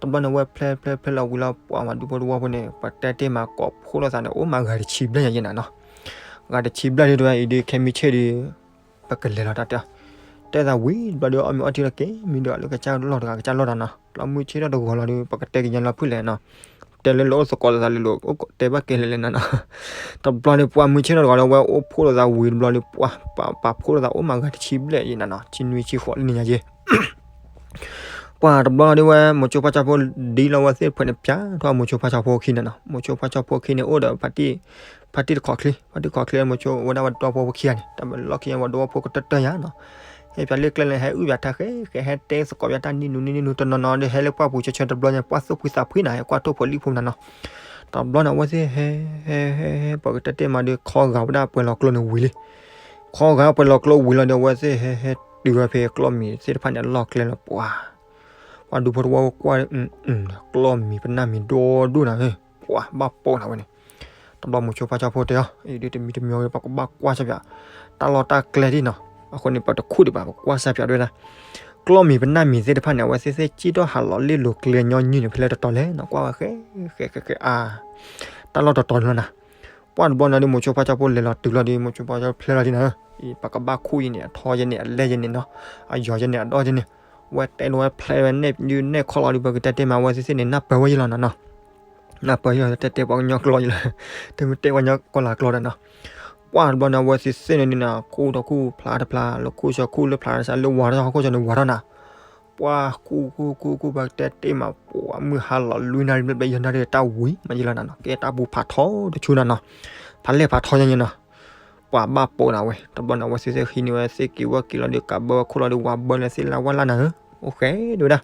တဘျီန့ၣ် ဝဲဖျဲဖျဲဖျဲလီၤဝံၤလီၤ ပှၤဝဲဒူဖိတဝီဖိန့ၣ် ပတဲတ့ၢ်မးကိးဖှိၣ်လိာ်သးန့ၣ် အိၣ်မးဂၤတဆံဘျဲၣ်ညါယဲၢ်နၤနီၤ. ဂၤတဆံဘျဲၣ်ဒ်ဝဲအံၤဒ်ခဲမုၢ်ဆ့ၣ်ဒီး ပကလဲၤလီၤတၢ်တဲ တဲသးဝံၤတဘျီဒီး အီၣ်မ့ၤအီထံလီၤက့ၤ မံဒီးလၢကစၢ်လီၢ်တဂၤ ကစၢ်လီၢ်တဂၤနီၤ. တဘျီမုၢ်ဆ့ၣ်ထီၣ်တဂီၤလီၤဒီး ပကတဲက့ၤညါလီၤဖုၣ်လဲၣ်နီၤ. တဲလၢလၢအိၣ်သကိးလိာ်သးလၢလၢ အိၣ်တဲဘၣ်ကဲလဲၣ်လဲၣ်နၤနီၤ. တဘျီန့ၣ် ပှၤမုၢ်ဆ့ၣ်ထီၣ်တဂီၤလီၤ ဝဲအိၣ်ဖှိၣ်လိာ်သးဝံၤတဘျီဒီး ပှၤပာ်ဖှိၣ်လိာ်သးအိၣ်မးဂၤတဆံဘျဲၣ်ယဲၢ်နၤနီၤ. ဆံနွံဆံဃိးလၢန့ၣ်ညါယဲၢ် ပှၤတဘျီဒ်ဝဲ မိၤဆိဖါဆၣ်ဖိဒ်လီၤဝဲသ့ၣ်တဖၣ်န့ၣ် ပၠါထီၣ်မိၤဆိဖါဆၣ်ဖိအခံနၤနီၤ. မိၤဆိဖါဆၣ်ဖိအခံန့ၣ် အိၣ်ဒီးဖါတံၢ်, ဖါတံၢ်တခီၣ်ချ့, ဖါတံၢ်တခီၣ်ချ့ မိၤဆိဝဲဒၣ်ဝဲတဝီဖိခံဂၤန့ၣ် တၢ်လီၢ်ခံဝဲတဝီဖိကတၢၢ်တၢၢ်ယါနီၤ. ဟဲပၠးလ့ကျဲန့ၣ် ဟဲအုၣ်ပၠးထါဃဲဃဲ ဟဲတဲသကိးပၠးတၢ်နံၣ်နူနံၣ်နံၣ်နူ တနီၤနီၤဒီး ဟဲလၢပှၢ်ပူၤဆၢဆၢတဘျီညါ ပှၢ်သူၣ်ဖှံသးဖှံနၤ ဟဲကွၢ်ထိၣ်ဖိလံၣ်ဖိနၤနီၤ. တဘျီန့ၣ် အဝဲသ့ၣ်ဟဲ ဟဲ ဟဲ ဟဲ ပကတဲတ့ၢ်မးဒီး ခီဂာ်ဝဲဒၣ်ပှဲၤလီၤကျိန့ၣ်ဝံၤလံ. ခီဂာ်ပှဲၤလီၤကျိဝံၤလီၤဒီး အဝဲသ့ၣ်ဟဲ ဟဲတုၤဝဲဖဲကျီၢ်မံၤသ့ၣ်တဖၣ်န့ၣ် အလီၢ်ကျဲလီၤ ပှၤ ပှၤဒူဖိတဝီကွၢ် ကျီၢ်မံၤပနၢ်မံၤဒိၣ်ဒိၣ်နၤဧၢ. ပှၤဘၣ်ပိာ်နၤဝဲန့ၣ်. တဘျီမိၤဆိဖါဆီဖိတဲအီၤ အံၤဒုးတမံၤတမံၤ ပကဘၣ်ကွၢ်စၢ်ပၠး တၢ်လီၢ်တၢ်ကျဲဒ်နီၤ. အဃိန့ၣ် ပတခူၣ်ဒံးဘၣ် ပကွၢ်စၢ်ပၠးတဝဲဒၣ် ကျီၢ်မံၤပနၢ်မံၤသ့ၣ်တဖၣ်န့ၣ် အဝဲသ့ၣ်သ့ၣ်ကၠံၣ်ထီၣ်ဟးလီၤလ့ၣ်လိၤကျဲညီနုၢ်န့ၣ် ဖဲလဲၣ်တတီၤလဲၣ်နီၤ. ကွၢ်ဝဲဃဲဃဲဃဲဃဲအါ တၢ်လီၢ်တတီၤန့ၣ်လီၤနၤ. ပှၢ်တဘျီန့ၣ်ဒီး မိၤဆိဖါဆီဖိလဲၤလီၤတုၤလီၤဒီး မိၤဆိဖါဆီဖျဲလီၤဒ်နၤဧၢ, ပကဘၣ်ခူၣ်ယဲန့ၣ် အထီယဲန့ၣ် အလဲၢ်ယဲန့ၣ်နီၤ, အယီၤယဲန့ၣ် အဒီယဲန့ၣ်, ဝဲတဲလီၤဝဲဖျဲဝဲနဲၣ်ဒုးနဲၣ်ခီလီၤဒီး ပကတဲတ့ၢ်မး အဝဲသ့ၣ်သ့ၣ်န့ၣ် နၢ်ပၢၢ်ဝဲယဲလီၤနၤနီၤ. နၢ်ပၢၢ်ယဲလီၤ တဲတဲပှၤကညီကျိာ်ယဲလီၤ, တမ့ၢ်တဲပှၤကညီကီၢ်လၤကျိာ်ဒီးနီၤ. ပှၢ်တဘျီန့ၣ် အဝဲသ့ၣ်သ့ၣ်န့ၣ်ဒုးနၤ ခူၣ်ထီၣ်ခူၣ်ဖျးတဖျး လၢခူၣ်ဆၢခူၣ်လၢဖျးတစး လၢဝၤထီၣ်ဟီၣ်ခိၣ်ဆၢန့ၣ် ဝၤထီၣ်နၤ. ပှၢ်ခူၣ်ခူၣ်ခူၣ်ခူၣ် ပကတဲတ့ၢ်မး ပှၢ်မုၢ်ဟါလီၤလွံၢ်နၣ်ရံၣ် ဘျဲၣ်ဘျဲၣ်ယဲၢ်နၣ်ရံၣ် တၢ်ဝံၤမးယဲလီၤနၤနီၤ. ကဲတၢ်ပူၤဖးထီတဆူနၤနီၤ, ဖးလဲၢ်ဖးထီယဲန့ၣ်နီၤ. ပှၢ်ဘၣ်ပိာ်နၤဝဲ တဘျီန့ၣ် အဝဲသ့ၣ်သ့ၣ်ဟံးန့ၢ်ဝဲသ့ၣ်က့ၤဝဲက့ၤလီၤဒီး ကးဘၢဝဲခူၣ်လီၤဒီး ဝၤဘၢလၢသ့ၣ်လၢဝဲလၢနၤဧၢ, အိၣ်ဃဲဒၣ်ဝဲဒၣ်.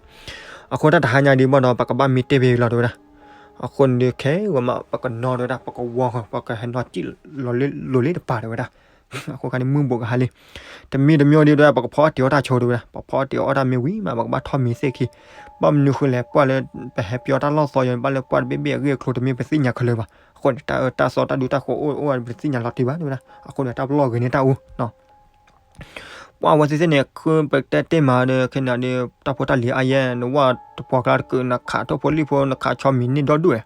အဃိတၢ်တဟါညါဒံးဘၣ်ဒီး ပကဘၣ်မံတ့ၢ်ဖဲလီၤတဝဲဒၣ်. အဃိန့ၣ်ဒုး ခဲဂီၤမး ပကနီၤတဝဲဒၣ် ပကဝီၤဃီ ပကဟဲနီၤကံၣ်လီၤလ့ၣ်လိၤလ့ၣ်တပၤတဝဲဒၣ်. အဃိခါန့ၣ် မုၢ်ဘူးကဟါလံ, တမံၤတမံၤဒံးတဝဲ ပကဖီအီၣ်တ့ၤအီၣ်တၢ်ဆိတဝဲဒၣ်, ပဖီအီၣ်တ့ၤအီၣ်တၢ်မ့ၢ်ဝံၤမး ပကဘၣ်ထီၣ်မံသ့ၣ်ခံ, ဘၣ်မနုၤဃိလဲၣ် ပှၢ်လၢ ပဟဲပၠီတၢ်လီၢ်သီယီၤ ဘၣ်လၢပှၢ်တဘ့ၣ်ဘ့ၣ်အဂ့ၢ်အကျိၤ တမ့ၢ်ပသ့ၣ်ညါခဲလၢာ်ဘၣ်. အဃိန့ၣ် တၢ်အၢတၢ်သီတၢ်ဒူတၢ်ဃိအိၣ်အိၣ် ပသ့ၣ်ညါလီၤတံၢ်ဘၣ်တဝဲဒၣ်. အဃိန့ၣ် တၢ်ပလီၢ်ဂ့ၤန့ၢ်တၢ်အူ ပှၢ်ဝဲသ့ၣ်သ့ၣ်န့ၣ် ဃုပတဲတ့ၢ်မးဒီး ခဲန့ၣ်ဒီး တၢ်ဖိတၢ်လံၤအါယဲ နဝၣ်တပှီၤကျါတကုး နခးထိၣ်ဖိလံၣ်ဖိ နခးဆီမံၤန့ၢ်ဒီဒူၣ်ဝဲ,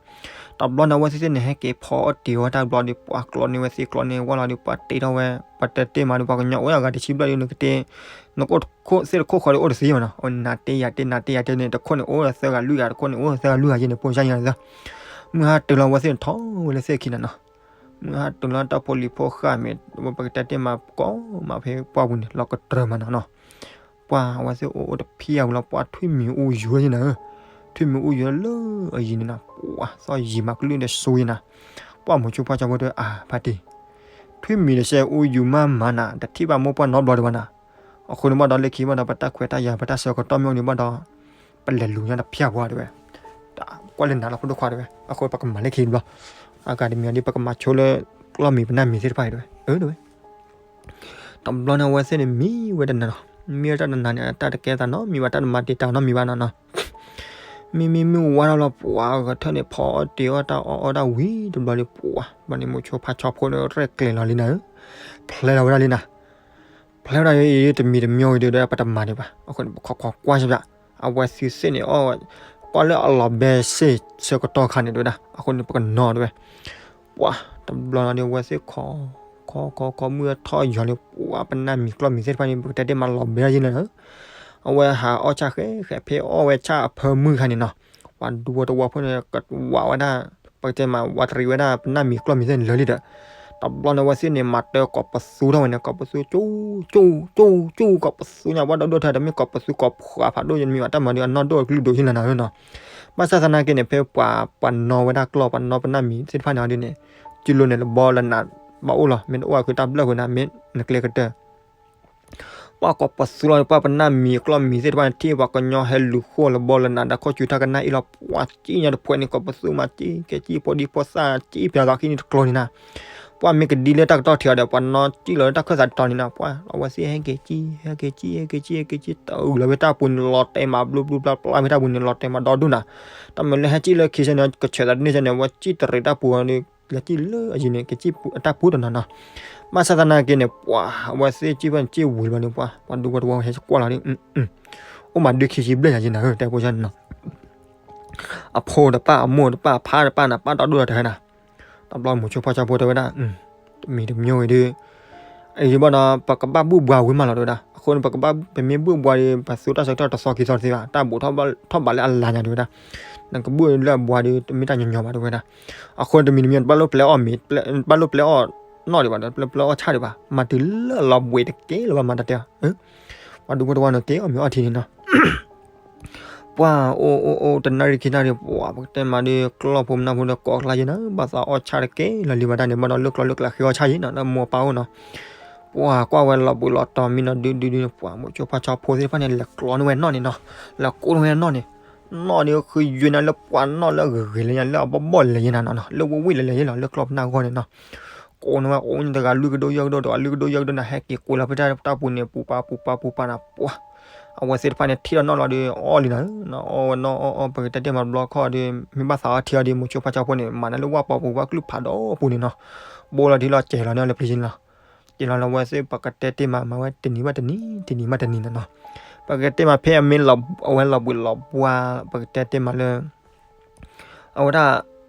တဘျီန့ၣ် အဝဲသ့ၣ်သ့ၣ်န့ၣ် ဟဲက့ၤဖီအီၣ်တ့ၤဝဲတၢ်ဘျီဒီး ပှၢ်ကျီန့ၢ်ဝဲသ့ၣ်ကျီန့ၢ်ဝဲလီၤဒီး ပှၢ်တ့ထီၣ်ဝဲ, ပှၢ်တဲတ့ၢ်မးဒီး ပှၤကညီအိၣ်အဂၤတဆံဘျီဒီး နကတဲ နကအိၣ်သ့ၣ်တခိၣ်ဃီဒီး အိၣ်တသ့ဘၣ်နီၤ, အိၣ်နၤတ့ယၤတ့ နၤတ့ယၤတ့န့ၣ် တခိၣ်န့ၣ်အိၣ်သၢဂၤလွံၢ်ဂၤ တခိၣ်န့ၣ်အိၣ်သၢဂၤလွံၢ်ဂၤယဲန့ၣ် ပိၢ်ယါယါသၢ, မုၢ်ဟါတုၤလီၤ အဝဲသ့ၣ်န့ၣ်ထီၣ်ဝဲလၢသ့ၣ်ခံနီၤနီၤ. မုၢ်ဟါတုၤလီၤ တၢ်ဖိလံၤဖိဃာ်မ့ၢ် ပကတဲတ့ၢ်မး ကိးမးဖဲပှၢ်ပူၤန့ၣ် လီၤကတြၢၤမးနီၤနီၤ. ပှၢ်အဝဲသ့ၣ်အိၣ်အိၣ်တဖျၢၣ်ဝံၤလီၤ ပှၢ်ထွံၣ်မံၤအူယိၤယဲနၤဧၢ, ထွံၣ်မံၤအူယိၤလၢအယံၤန့ၣ်နီၤ, ပှၢ်သီၣ်ယံၤမးကလုၢ်ဒီးစိယဲနၤ, ပှၢ်မိၤဆိဖါဆီဖိတဲ အါဖါတံၢ်, ထွံၣ်မံၤတစဲးအူယိၤမးမးနၤ တထံၣ်ဘၣ်မိၢ်ပှၢ်နီတဘျီဒံးဘၣ်နၤ, အဃိန့ၣ်ဘၣ်ဒီး လၢခံဘၣ်ဒီး ပတၢ်ခွဲးတၢ်ယာ် ပတၢ်ဆၢကတီၢ်မ့ၢ်အိၣ်န့ၣ်ဘၣ်ဒီး ပလဲၤလူၤညါတဖျၢၣ်ပှၢ်တဝဲ, ကွၢ်လၢနၤလီၤဖိဒိၣ်ခွါတဝဲ, အဃိပကမၤလၢခံတဘျီ, အဂၤတမံၤအံၤဒ် ပကမၤဆိလၢ ကျီၢ်မံၤပနၢ်မံၤသ့ၣ်တဖၣ်အံၤတဝဲ, အၢတဝဲ တဘျီန့ၣ် အဝဲသ့ၣ်န့ၣ် မံဝဲတနၤနီၤ, မံဝဲတၢ်တနၤန့ၣ် တၢ်တကဲသးနီတမံၤဘၣ် တၢ်တမၤတံာ်တာ်နီတမံၤဘၣ်နီၤနီၤ, မံမံမုၢ်ဝါထီၣ်လီၤ ပှၢ်ဂဲၤထၢၣ်န့ၣ် ဖီအီၣ်တ့ၤအီၣ်တၢ်အီၣ်အီၣ်တၢ်ဝံၤတဘျီဒီး ပှၢ် ဘၣ်န့ၣ် မိၤဆိဖါဆီဖိန့ၣ် ရဲၣ်ကျဲၤလီၤလံနၤဧၢ, ဖျဲလီၤဝဲဒၣ်လံနၤ, ဖျဲဝဲဒၣ်အံၤ တမံၤတမံၤအံၤဒီး ပတမၤဒံးဘၣ်, အဃိန့ၣ် ပခိးခိးကွၢ်စၢ်ပၠး, အဝဲသ့ၣ်သ့ၣ်န့ၣ် အီၣ်ဝဲ, ကွၢ်လၢအလီၤဘဲစ့ၢ်ဆၢကတီၢ်ခါန့ၣ်တဝဲဒၣ်, အဃိန့ၣ် ပကနီၤတဝဲ ပှၢ် တဘျီနီၤဒီး အဝဲသ့ၣ်ခိး ခိးခိးခိး မုၢ်ထီၣ်ယီၤလံ ပှၢ် ပနၢ်မံၤကျီၢ်မံၤသ့ၣ်တဖၣ်န့ၣ် ပကတဲတ့ၢ်မးလီၤဘဲဒၣ်ယဲလီၤ, အဝဲဟးအီၣ်ဆၣ်ဃဲဃဲ ဖဲအီၣ်ဝဲဆၣ်အဖၢမုၢ်ခါန့ၣ်နီၤ, ပှၤဒူဖိတဝီဖိန့ၣ် ကဝးဝဲဒၣ်, ပကတဲမး ဝးတရံးဝဲဒၣ် ပနၢ်မံၤကျီၢ်မံၤသ့ၣ်န့ၣ်လၢာ်လံဒီး, တဘျီန့ၣ် အဝဲသ့ၣ်န့ၣ် မၤတၢၤကိးပသူထီၣ်ဝဲန့ၣ် ကိးပသူ ကၠူ ကၠူ ကၠူ ကၠူ ကိးပသူညါ ပှၢ်ဒီဒိၣ်ထဲ တမ့ၢ်ကိးပသူ ကိးဖှးဖးဒိၣ်ယဲ မ့ၢ်ဘၣ်တၢ်မၤဒီး အနီၢ်ဒိၣ်အကလုၢ်ဒိၣ်ယဲလီၤနၤဧၢနီၤ, ဘၣ်ဆၣ်သနာ်က့န့ၣ် ဖဲပှၤ ပှၤနီၤဝဲဒၣ်ကျီၢ် ပှၤနီၤပနၢ်မံၤသ့ၣ်တဖၣ်န့ၣ်ဒ်န့ၣ်, စုလိန့ၣ် လဘီလၢနး ဘၣ်အိၣ်လီၤ မ့ၢ်တအိၣ်အဃုတၢ်ဘျၢၣ်ဃုန့ၣ် မ့ၢ်နကျဲကတၢၢ် ပှၢ်ကိးပသူလီၤ ပှၢ်ပနၢ်မံၤကျီၢ်မံၤသ့ၣ်တဖၣ်န့ၣ် ထံၣ်ပှၤကညီဟဲလူၤဃိလဘီလၢနး ဒီးခိၣ်ဆူတၢ်ကနၣ်အ့ၣ်လီၤ ပှၢ်ကံၣ်ညါတဖှဲးန့ၣ် ကိးပသူမး ကံၣ်ကဲကံၣ်ဖိဒံဖိသၣ် ကံၣ်ဖျါသးခံနံၤတကျိၤန့ၣ်နၤ, ပှၢ်မ့ၢ်ကဒံလၢတၢ်ကတီၢ်ထံးအီၤဒီး ပှၤနီၤကံၣ်လီၤလၢတၢ်ခၢၣ်သးတတီၤန့ၣ်နၤ, ပှၢ်အဝဲသ့ၣ်ဟဲက့ၤကံၣ် ဟဲက့ၤကံၣ် ဟဲက့ၤကံၣ် ဟဲက့ၤကံၣ် တအုးလီၤဝဲတၢ်ပူၤန့ၣ် လီၤတဲာ်မးဘျုးဘျုးဘျါဘျါဝဲတၢ်ပူၤန့ၣ် လီၤတဲာ်မးဒီဒူၣ်နၤ, တၢ်မၤလၢဟဲကံၣ်လၢခံစဲန့ၣ် ကဆဲးသးတန့ၢ်စဲန့ၣ် အဝဲကံၣ်တရံးတၢ်ပူၤန့ၣ် လဲၤကံၣ်လၢအယံၤန့ၣ် ကကံၣ်အတၢ်ပူၤတနီၤနီၤ, ဘၣ်ဆၣ်သနာ်က့န့ၣ် ပှၢ်အဝဲသ့ၣ်ကံၣ်ဖဲန့ၣ် ကံၣ်ဝံၤလီၤန့ၣ် ပှၢ် ပှၤဒူဖိတဝီဟဲကွၢ်လီၤဒ် အိၣ်မးဒုးခံဆံဘျဲၣ်ညါယဲနၤဧၢ တဲဖိဆၢန့ၣ်နီၤ, အဖိတပၢ် အမိၢ်တပၢ် အဖါတပၢ်န့ၣ် ပၢ်ဒီဒူၣ်လီၤတဟဲနၤ, တဘျီမိၤဆိဖီၣ်ဆီဖိတဲဝဲဒၣ် တမံၤတမံၤဝံၤဒီး အံၤဘၣ်နီၤ ပကဘၣ်ဘူၣ်ဘှါဝံၤမးလီၤတဲဝဲဒၣ်, အဃိန့ၣ် ပကဘၣ် ပမ့ၢ်ဘူၣ်ဘှါဒီး ပသူတၢ်ဆၢကတီၢ်တသီခံသီတသ့ဘၣ်, တၢ်ဘူးထီၣ်ဘၣ်လၢအလါညါတဲဝဲဒၣ်, နကဘူၣ်လၢအဘှါဒီး တမ့ၢ်တၢ်ညီညီဘၣ်တဲဝဲဒၣ်, အဃိန့ၣ် တမံၤတမံၤ တဘၣ်လိၣ်ပျဲအီၣ်မ့ၤ တဘၣ်လိၣ်ပျဲအီၣ်နီၣ်ဒံးဘၣ်ဒီး ပျဲပျဲအီၣ်ဆၣ်ဒံးဘၣ်, မၤတုၤလၢအလီၤဘှံးတက့ၢ်လၢၤဘၣ်မၤတၢ်တဲအီၤ, ပှၤဒူဖိတဝီန့ၣ် က့ၤအီၣ်မ့ၤအီထံန့ၣ်နီၤ ပှၢ်အိၣ်အိၣ်အိၣ် တနၣ်ရံၣ်ခံနၣ်ရံၣ် ပှၢ် ပကတဲမးဒီး ကျီၢ်ဖိမနၢ်ဖိဒီးကိးကျါယဲနီၤ ဘၣ်သးအီၣ်ဆၣ်တက့ၢ်လၢာ်လံဘၣ်တၢ်န့ၣ် ဘၣ်ဒီးလၢကျီလၢကျဲဃ့အီၣ်ဆၣ်ယဲနီၤ လၢမိၢ်ပၢ်အိၣ်နီၤ, ပှၢ်ကွၢ်ဝဲလီၤဘှံးလီၤတီၤမံနီၤ ဒုဒုဒုန့ၣ် ပှၢ်မိၤဆိဖါဆီဖိသ့ၣ်တဖၣ်န့ၣ် လဲၤကျီန့ၢ်ဝဲနီၣ်န့ၣ်နီၤ, လဲၤကိးန့ၢ်ဝဲနီၣ်န့ၣ်, နီၣ်န့ၣ်ဃုယွဲနၤလၢပှၢ်နီၣ်လၢအဂ့ၤဂ့ၤလၢညါ လၢအဘီၣ်ဘီၣ်လဲၤယဲနၤနီၤနီၤ လၢဝ့ၢ်ဝ့ၢ်လဲၤလဲၤယဲလီၤ လၢကျီၢ်ပနၢ်ဂီၢ်န့ၣ်နီၤ ကိးန့ၢ်ဝဲအိၣ်န့ၣ်တဂၤလွံၢ်ကဒိယဲၢ်ကဒိ တဂၤလွံၢ်ကဒိယဲၢ်ကဒိနၤ ဟဲက့ၤကွံာ်လီၤဖဲတၢ်ပူၤန့ၣ် ပူၤပာ်ပူၤပာ်ပူၤပာ်နၤ ပှၢ် အဝဲသ့ၣ်တဖၣ်န့ၣ် ထံၣ်လီၤနီၣ်လီၤဒီး အီၣ်လံနၤ, အီၣ်ဝဲနီၣ်အီၣ်အီၣ် ပကတဲတ့ၢ်မးတဘျီခီဒီး မ့ၢ်ဘၣ်သးအီထံအီဒီး မိၤဆိဖါဆီဖိန့ၣ် မၤနၤလၢဝၣ်ပီပူၤ ဝၣ်ကလုၢ်ဖးဒိၣ်ပူၤန့ၣ်နီၤ, ဘိလီၤထံလီၤ စဲးလီၤန့ၢ်လၢပျံၤန့ၣ်လီၤ. စဲးလီၤလၢဝဲသ့ၣ် ပကတဲတ့ၢ်မး မၤဝဲတနံၤဘၣ်တနံၤ တနံၤဘၣ်တနံၤန့ၣ်နီၤ. ပကတဲတ့ၢ်မး ဖဲအမ့ၢ်လီၤ အဝဲလီၤဘှံးလီၤဘှါ ပကတဲတ့ၢ်မးလၢ အဝဲဒၣ်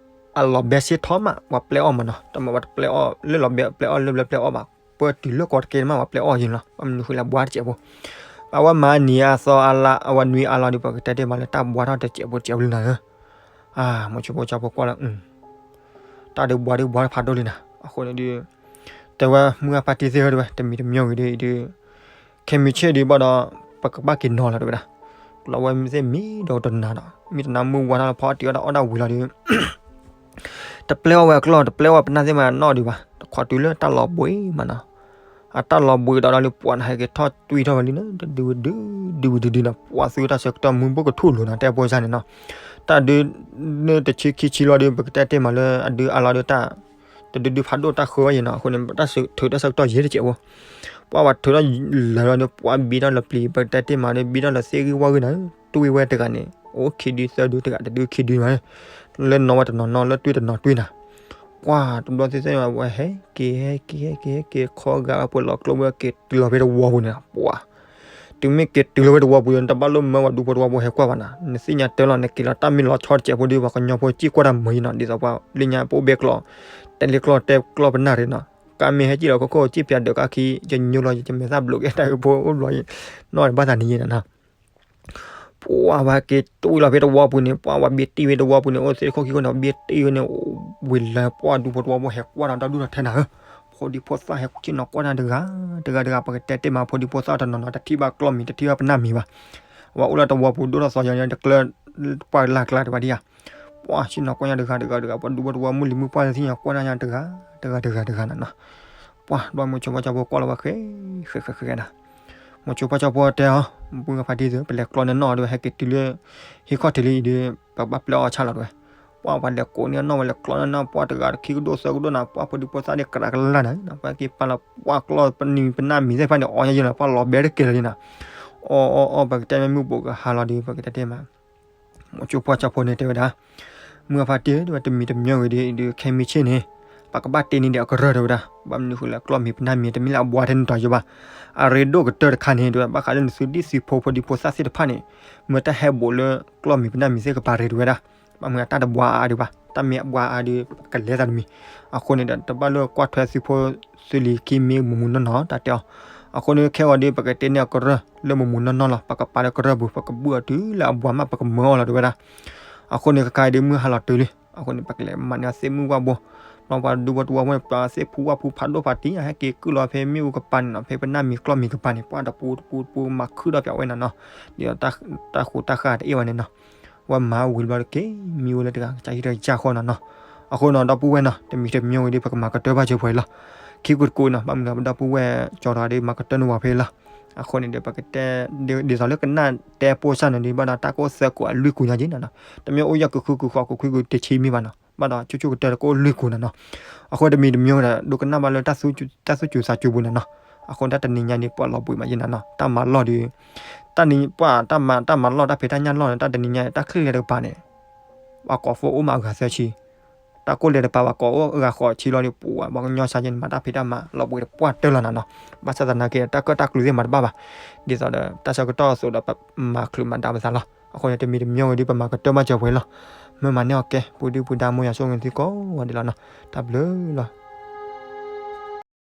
အလီၤဘဲစ့ထီမး ပှၤပျဲအီၣ်မးနီၤ, တမ့ၢ်ပှၤတပျဲအီၣ်လၢလီၤဘဲ ပျဲအီၣ်လၢဘျဲပျဲအီၣ်ဘၣ်, ပတုၤလၢကီးတကဲမး ပှၤပျဲအီၣ်ယံၤလီၤ, ဘၣ်မနုၤဃိလဲၣ် ဘှါတစဲးဖိ, အဝဲမၤနံၤအသီအါလါ အဝဲနွံအါလီၤဒီး ပကတဲတ့ၢ်မးလၢတၢ်ဘှါထီၣ်တစဲးဖိတစဲးဖိလံနၤဧၢ, မိၤဆိဖိဆီဖိကွၢ်လၢ တၢ်ဒုးဘှါဒုးဘှါဖးဒိၣ်လံနၤ, အဃိန့ၣ်ဒီး တဲဝဲမုၢ်ဂၢ်ဖါတံၢ်သ့ၣ်ဧၢ တဲဝဲ တမံၤတမံၤဂ့ၤဒီး အံၤဒီး ခဲမံၤဆ့ၣ်ဒီးဘၣ်ဒီး ပကဘၣ်က့ၤနီၤလီၤတဲဝဲဒၣ်, လီၤဝဲမ့ၢ်သ့ၣ်မံဒီးတနၤဒီး မ့ၢ်တနၤမုၢ်ဝါထီၣ်လၢဖီအီၣ်တံၢ်အီၣ်တၢ် အီၣ်တၢ်ဝံၤလီၤဒီး တပျဲအီၣ်ဝဲအကျီၢ် တပျဲအီၣ်ပနၢ်သ့ၣ်မးနီၣ်ဒံးဘၣ်, တခီတုၤလၢတၢ်လီၤဘှံးမးနီၤ, အတၢ်လီၤဘှံးဒီးဒီးလၢပှၤနၤဟဲက့ၤထီၣ်တွံၢ်ထီၣ်ဝဲလံနၤ တဒုဝံၤဒု ဒုဝံၤဒုဒုနီၤ, ပှၤသုတၢ်ဆၢကတီၢ်မုၢ်ဘိၣ်ကထူၣ်လိၤနီၤ တဲဖိစၢ်န့ၣ်နီၤ, တၢ်ဒုး န့ၣ်တဆံခံဆံလီၤဒီး ပကတဲတ့ၢ်မးလၢအဒုးအါလီၤဒီးတၢ် တဒုဒုဖးဒိၣ်တၢ်ဃၢဝဲယံၤနီၤ, အဃိန့ၣ် တၢ်ထုးတၢ်ဆၢကတီၢ်ယဲၢ်တစဲးဖိ, ပှၤပှၤထုးထီၣ်လၢာ်လီၤဒီး ပှၤဘံထီၣ်လၢပျံၤ ပကတဲတ့ၢ်မးဒီး ဘံထီၣ်လၢသ့ၣ်ဂံၢ်ဝၣ်ဂံၢ်နီၤ, တွံၢ်ဝဲတဂၤန့ၣ် အိၣ်ခံဒုသၢဒုတဂၤ တဒုခံဒုမး, လၢနီၢ်ဝဲတနီၤနီၢ် လၢတွံၢ်တနီၤတွံၢ်နၤ, ပှၤတဘျီသ့ၣ်သ့ၣ်ဝဲဟဲက့ၤ ဟဲက့ၤ ဟဲက့ၤ ဟဲက့ၤ ခီဂာ်ဝဲပှဲၤလီၤကျိဝဲက့ၤတုၤလီၤဖဲတဝီပူၤန့ၣ်, ပှၤ တုၤမ့ၢ်က့ၤတုၤလီၤဖဲတဝီပူၤဒီး နတဘၣ်လိၣ်မၢဝဲဒူဖိတဝီဖိဟဲကွၢ်ဘၣ်နီၤ, နသ့ၣ်ညါတၢ်လီၤ နက့ၤလီၤတၢ်မ့ၢ်လီၤဆီတစဲးဖိဒီး ပှၤကညီဖိစံၣ်ကွၢ်တၢ်မုာ်ယံၤနီၤ, ဒ်သိးပှၤလၢညါပအိၣ်ဘဲကျီ တဲလၢကျီၢ်တဲကျီၢ်ပနၢ်ရ့နီၤ, ကါမ့ၢ်ဟဲစံၣ်လီၤခိၣ်ခိၣ် စံၣ်ပၠးဒၢးကါခံ ယညိလီၤယမဲာ်သၣ်ဘျိးကဲတၢ်အုးဖိအိၣ်ဘျီ နီၢ်ဘၣ်သးနံၤယံၤနၤနီၤ ပှၤဝဲက့ၤတွံၢ်လီၤဖဲတဝီပူၤန့ၣ် ပှၤဝဲဘ့တံၢ်ဝဲတဝီပူၤန့ၣ် အိၣ်သ့ၣ်ခိၣ်ခံခိၣ်န့ၣ် ဘ့တံၢ်ဝဲန့ၣ် ဝံၤလၢပှၤဒူဖိတဝီဖိဟဲကွၢ်ဒီးတၢ်ဒူၣ်ထီၣ်ထဲနၤဧၢ, ဖိဒံဖိသၣ်ဟဲဆ့ၣ်နီၤကွၢ်တၢ်တဂၤ တဂၤတဂၤ ပကတဲတ့ၢ်မး ဖိဒံဖိသၣ်တနီၤနီၤ တထံၣ်ဘၣ်ကျီၢ်မံၤ တထံၣ်ဘၣ်ပနၢ်မံၤဘၣ်, ဝဲအိၣ်လၢတဝီပူၤဒိၣ်ထီၣ်သီယီၤန့ၣ် တကျၢ ပှၤလၢ်ကျါတဘၣ်ဒံးဧါ, ပှၤဆ့ၣ်နီၤကွၢ်ညါတဂၤတဂၤတဂၤ ပှၤဒူဖိတဝီမုၢ်လံၤမုၢ်ပှၢ်သ့ၣ်ညါကွၢ်တၢ်ညါတဂၤ တဂၤတဂၤတဂၤနၤနီၤ ပှၤဒီးမိၤဆိဖါဆီဖိကွၢ်လီၤဝဲဃဲ ဃဲဃဲဃဲနၤ, မိၤဆိဖါဆီဖိတဲအီၤ မုၢ်ဂၢ်ဖါတံၢ်သု ပလဲၤကျီန့ၢ်နီၣ်ဒီး ဟဲက့ၤတုၤလၢ ဟံၣ်ခီၣ်ထံးလံအံၤဒီး ပဘၣ်ပျဲအီၣ်ဆၣ်လီၤတဲဝဲ, ပှၤပှၤလဲၤကိးန့ၢ်နီၣ်ဝဲ လဲၤကျီန့ၢ်နီၣ် ပှၤတဂၤတခံကဒိၣ်သၢကဒိၣ်နၤ ပှၤဖိဒံဖိသၣ်ဒံးကရၢကလၢ်နၤ ပှၤက့ၤပာ်လီၤ ပှၤကျီၢ်ပနံၤပနၢ်မံၤသ့ၣ်တဖၣ်န့ၣ် အီၣ်ညါယံၤလီၤ ပှၤလီၤဘဲတကဲလၢၤလံနၤ, အီၣ်အီၣ်အီၣ် ပကတဲမ့ၢ်မုၢ်ဘူးကဟါလီၤဒီး ပကတဲတ့ၢ်မး မိၤဆိဖါဆီဖိန့ၣ်တဲဝဲဒၣ်, မုၢ်ဂၢ်ဖါတံၢ် တဲဝဲတမံၤတမံၤဂ့ၤဒီး ဒုးခဲမံဆ့ၣ်န့ၣ် ပကဘၣ်တ့န့ၢ်ဒီးအကရၢၢ်တဲဝဲဒၣ်, ဘၣ်မနုၤဃိလၢကျီၢ်မံၤပနၢ်မံၤ တမ့ၢ်လၢအဘှါထဲန့ၣ်တီၤယိဘၣ်, အရ့ဒိၣ်ကတၢၢ်တခါန့ၣ် တဲဝဲ ဘၣ်ဃးလၢနသုဒံၣ်သုဖိဖိဒံဖိသၣ်သ့ၣ်တဖၣ်န့ၣ် မ့ၢ်တၢ်ဟဲဘူးလၢကျီၢ်မံၤပနၢ်မံၤသ့ၣ်ကပၤရ့တဲဝဲဒၣ်, ဘၣ်မနုၤအတၢ်တဘှါအါဒံးဘၣ်, တၢ်မ့ၢ်အဘှါအါဒီး ကလဲၤသးတမံၤ, အဃိန့ၣ်ဒီး တဘၣ်လိၣ်ကွၢ်ထွဲသုဖိသုလံၤခံမံၤမူးမူးနီၢ်နီၢ် တၢ်တဲအီၤ, အဃိန့ၣ်ခဲဂီၤဒီး ပကတ့န့ၢ်အကရၢၢ် လၢမူးမူးနီၢ်နီၢ်လီၤ ပကပာ်လၢကရၢၢ်ပူၤ ပကဘုၣ်အီၤတုၤလၢအဘှါမး ပကမၢအီၤလီၤတဲဝဲဒၣ်, အဃိန့ၣ် ကကါအံၤဒီးမုၢ်ဟါလီၤတုၤလံ, အဃိန့ၣ် ပကလဲၤမၤန့ၢ်အီၤသ့ၣ်မုၢ်ဝၣ်ဘိ, ဘျီပှၤဒူဖိတဝီဖိန့ၣ် ပှၤသ့ၣ်ဖူဝၣ်ဖူဖးဒိၣ်ဖးတံၢ် ဟဲက့ၤကုၢ်လီၤဖဲမ့ၣ်အူကပၤန့ၣ်နီၤ ဖဲပနၢ်မံၤကျီၢ်မံၤကပၤန့ၣ် ပှၤတပူၤတပူၤတပူၤမၤခုၣ်ဒီးပၠးဝဲနၤနီၤ, ဒ်သိးတၢ်ဃူးတၢ်ဃၢ်တအ့ၣ်ဝဲန့ၣ်နီၤ, ဝဲမၤဝံၤဘျီတက့ၢ်မံဝဲလၢတဂၤကစၢ်ဟံၣ်ဒီးယၢ်ဃီနီၤနီၤ, အဃိနီၤ ဒီပုၢ်ဝဲၢ်နီၤ တမံၤတမံၤဝံၤဒီး ပကမၤကတၢၢ်ဘၣ်စၢၤပှဲၤလီၤ, ခံကူတကူနီၤ ဘၣ်မနုၤဒီးဒီပုၢ်ဝဲၢ်ကၠီၤတဂၤဒီး မၤကတၢၢ်န့ၢ်ဝဲဖဲလီၤ, အဃိန့ၣ်ဒီး ပကတဲ ဒ်သိးလၢကနၣ်တဲပိစၢ်န့ၣ်ဒီး ဘၣ်ဒီးတၢ်ကအိၣ်သၢကူာ်အလွံၢ်ကူာ်ညါက့ၤနီၤနီၤ, တမ့ၢ်အိၣ်ယဲၢ်ကူာ်ဃုကူာ်ဃိးကူာ်ခွံကူာ်တဆံမ့ၢ်ဘၣ်နီၤ, ဘၣ်ဒီးဆိကဆိကတၢၢ်တကအိၣ်လွံၢ်ကူာ်နီၤနီၤ, အဃိတမံၤတမံၤဒီး ဒိကနၣ်ဘၣ်လၢတၢ်သူၣ်စူၤသးစူၤပူၤနီၤနီၤ, အဃိတၢ်တနံၤညါန့ၣ် ပှၤလီၤဘှံးမးယဲၢ်နီၤနီၤ, တၢ်မၤလီၢ်ဒီး တၢ်နံၤပှၤတၢ်မၤတၢ်မၤလီၢ်တၢ်ဖံးတၢ်ညၣ်လီၢ်န့ၣ် တၢ်တနံၤညါန့ၣ် တၢ်ချံၣ်လဲၤတကပၤန့ၣ် ပှၤကိးဖိအိၣ်မးအဂၤသၢဆံ, တၢ်ကိၢ်လဲၤတကပၤ ပှၤကိးအိၣ်အဂၤဃိးဆံလီၤဒီး ပှၤကညီစၢ်ယဲၢ်န့ၣ် မၤတၢ်ဖံးတၢ်မၤလီၤဘှံးတပှၢ်တၢၢ်လီၤနီၤနီၤ, ဘၣ်ဆၣ်သနာ်က့ တၢ်ကၢၣ်တၢ်ကျူသ့ၣ်မၤတဘၣ်ဘၣ်, ဒ်သိးဒီး တၢ်ဆၢကတီၢ်အသိးဒီး ပမၤချုးမၤဒါပသးလီၤ, အဃိန့ၣ် တမံၤတမံၤဝဲဒီး ပမၤကတၢၢ်ဘၣ်စၢၤပှဲၤလီၤ, မ့ၢ်မၤန့ၢ်အီၤကဲ ပူၤဒုပူၤဒါ မ်ယွၤဆိၣ်ဂ့ၤသုကိးဂၤဒဲးလီၤနီၤ, တၢ်ဘျုးလီၤ.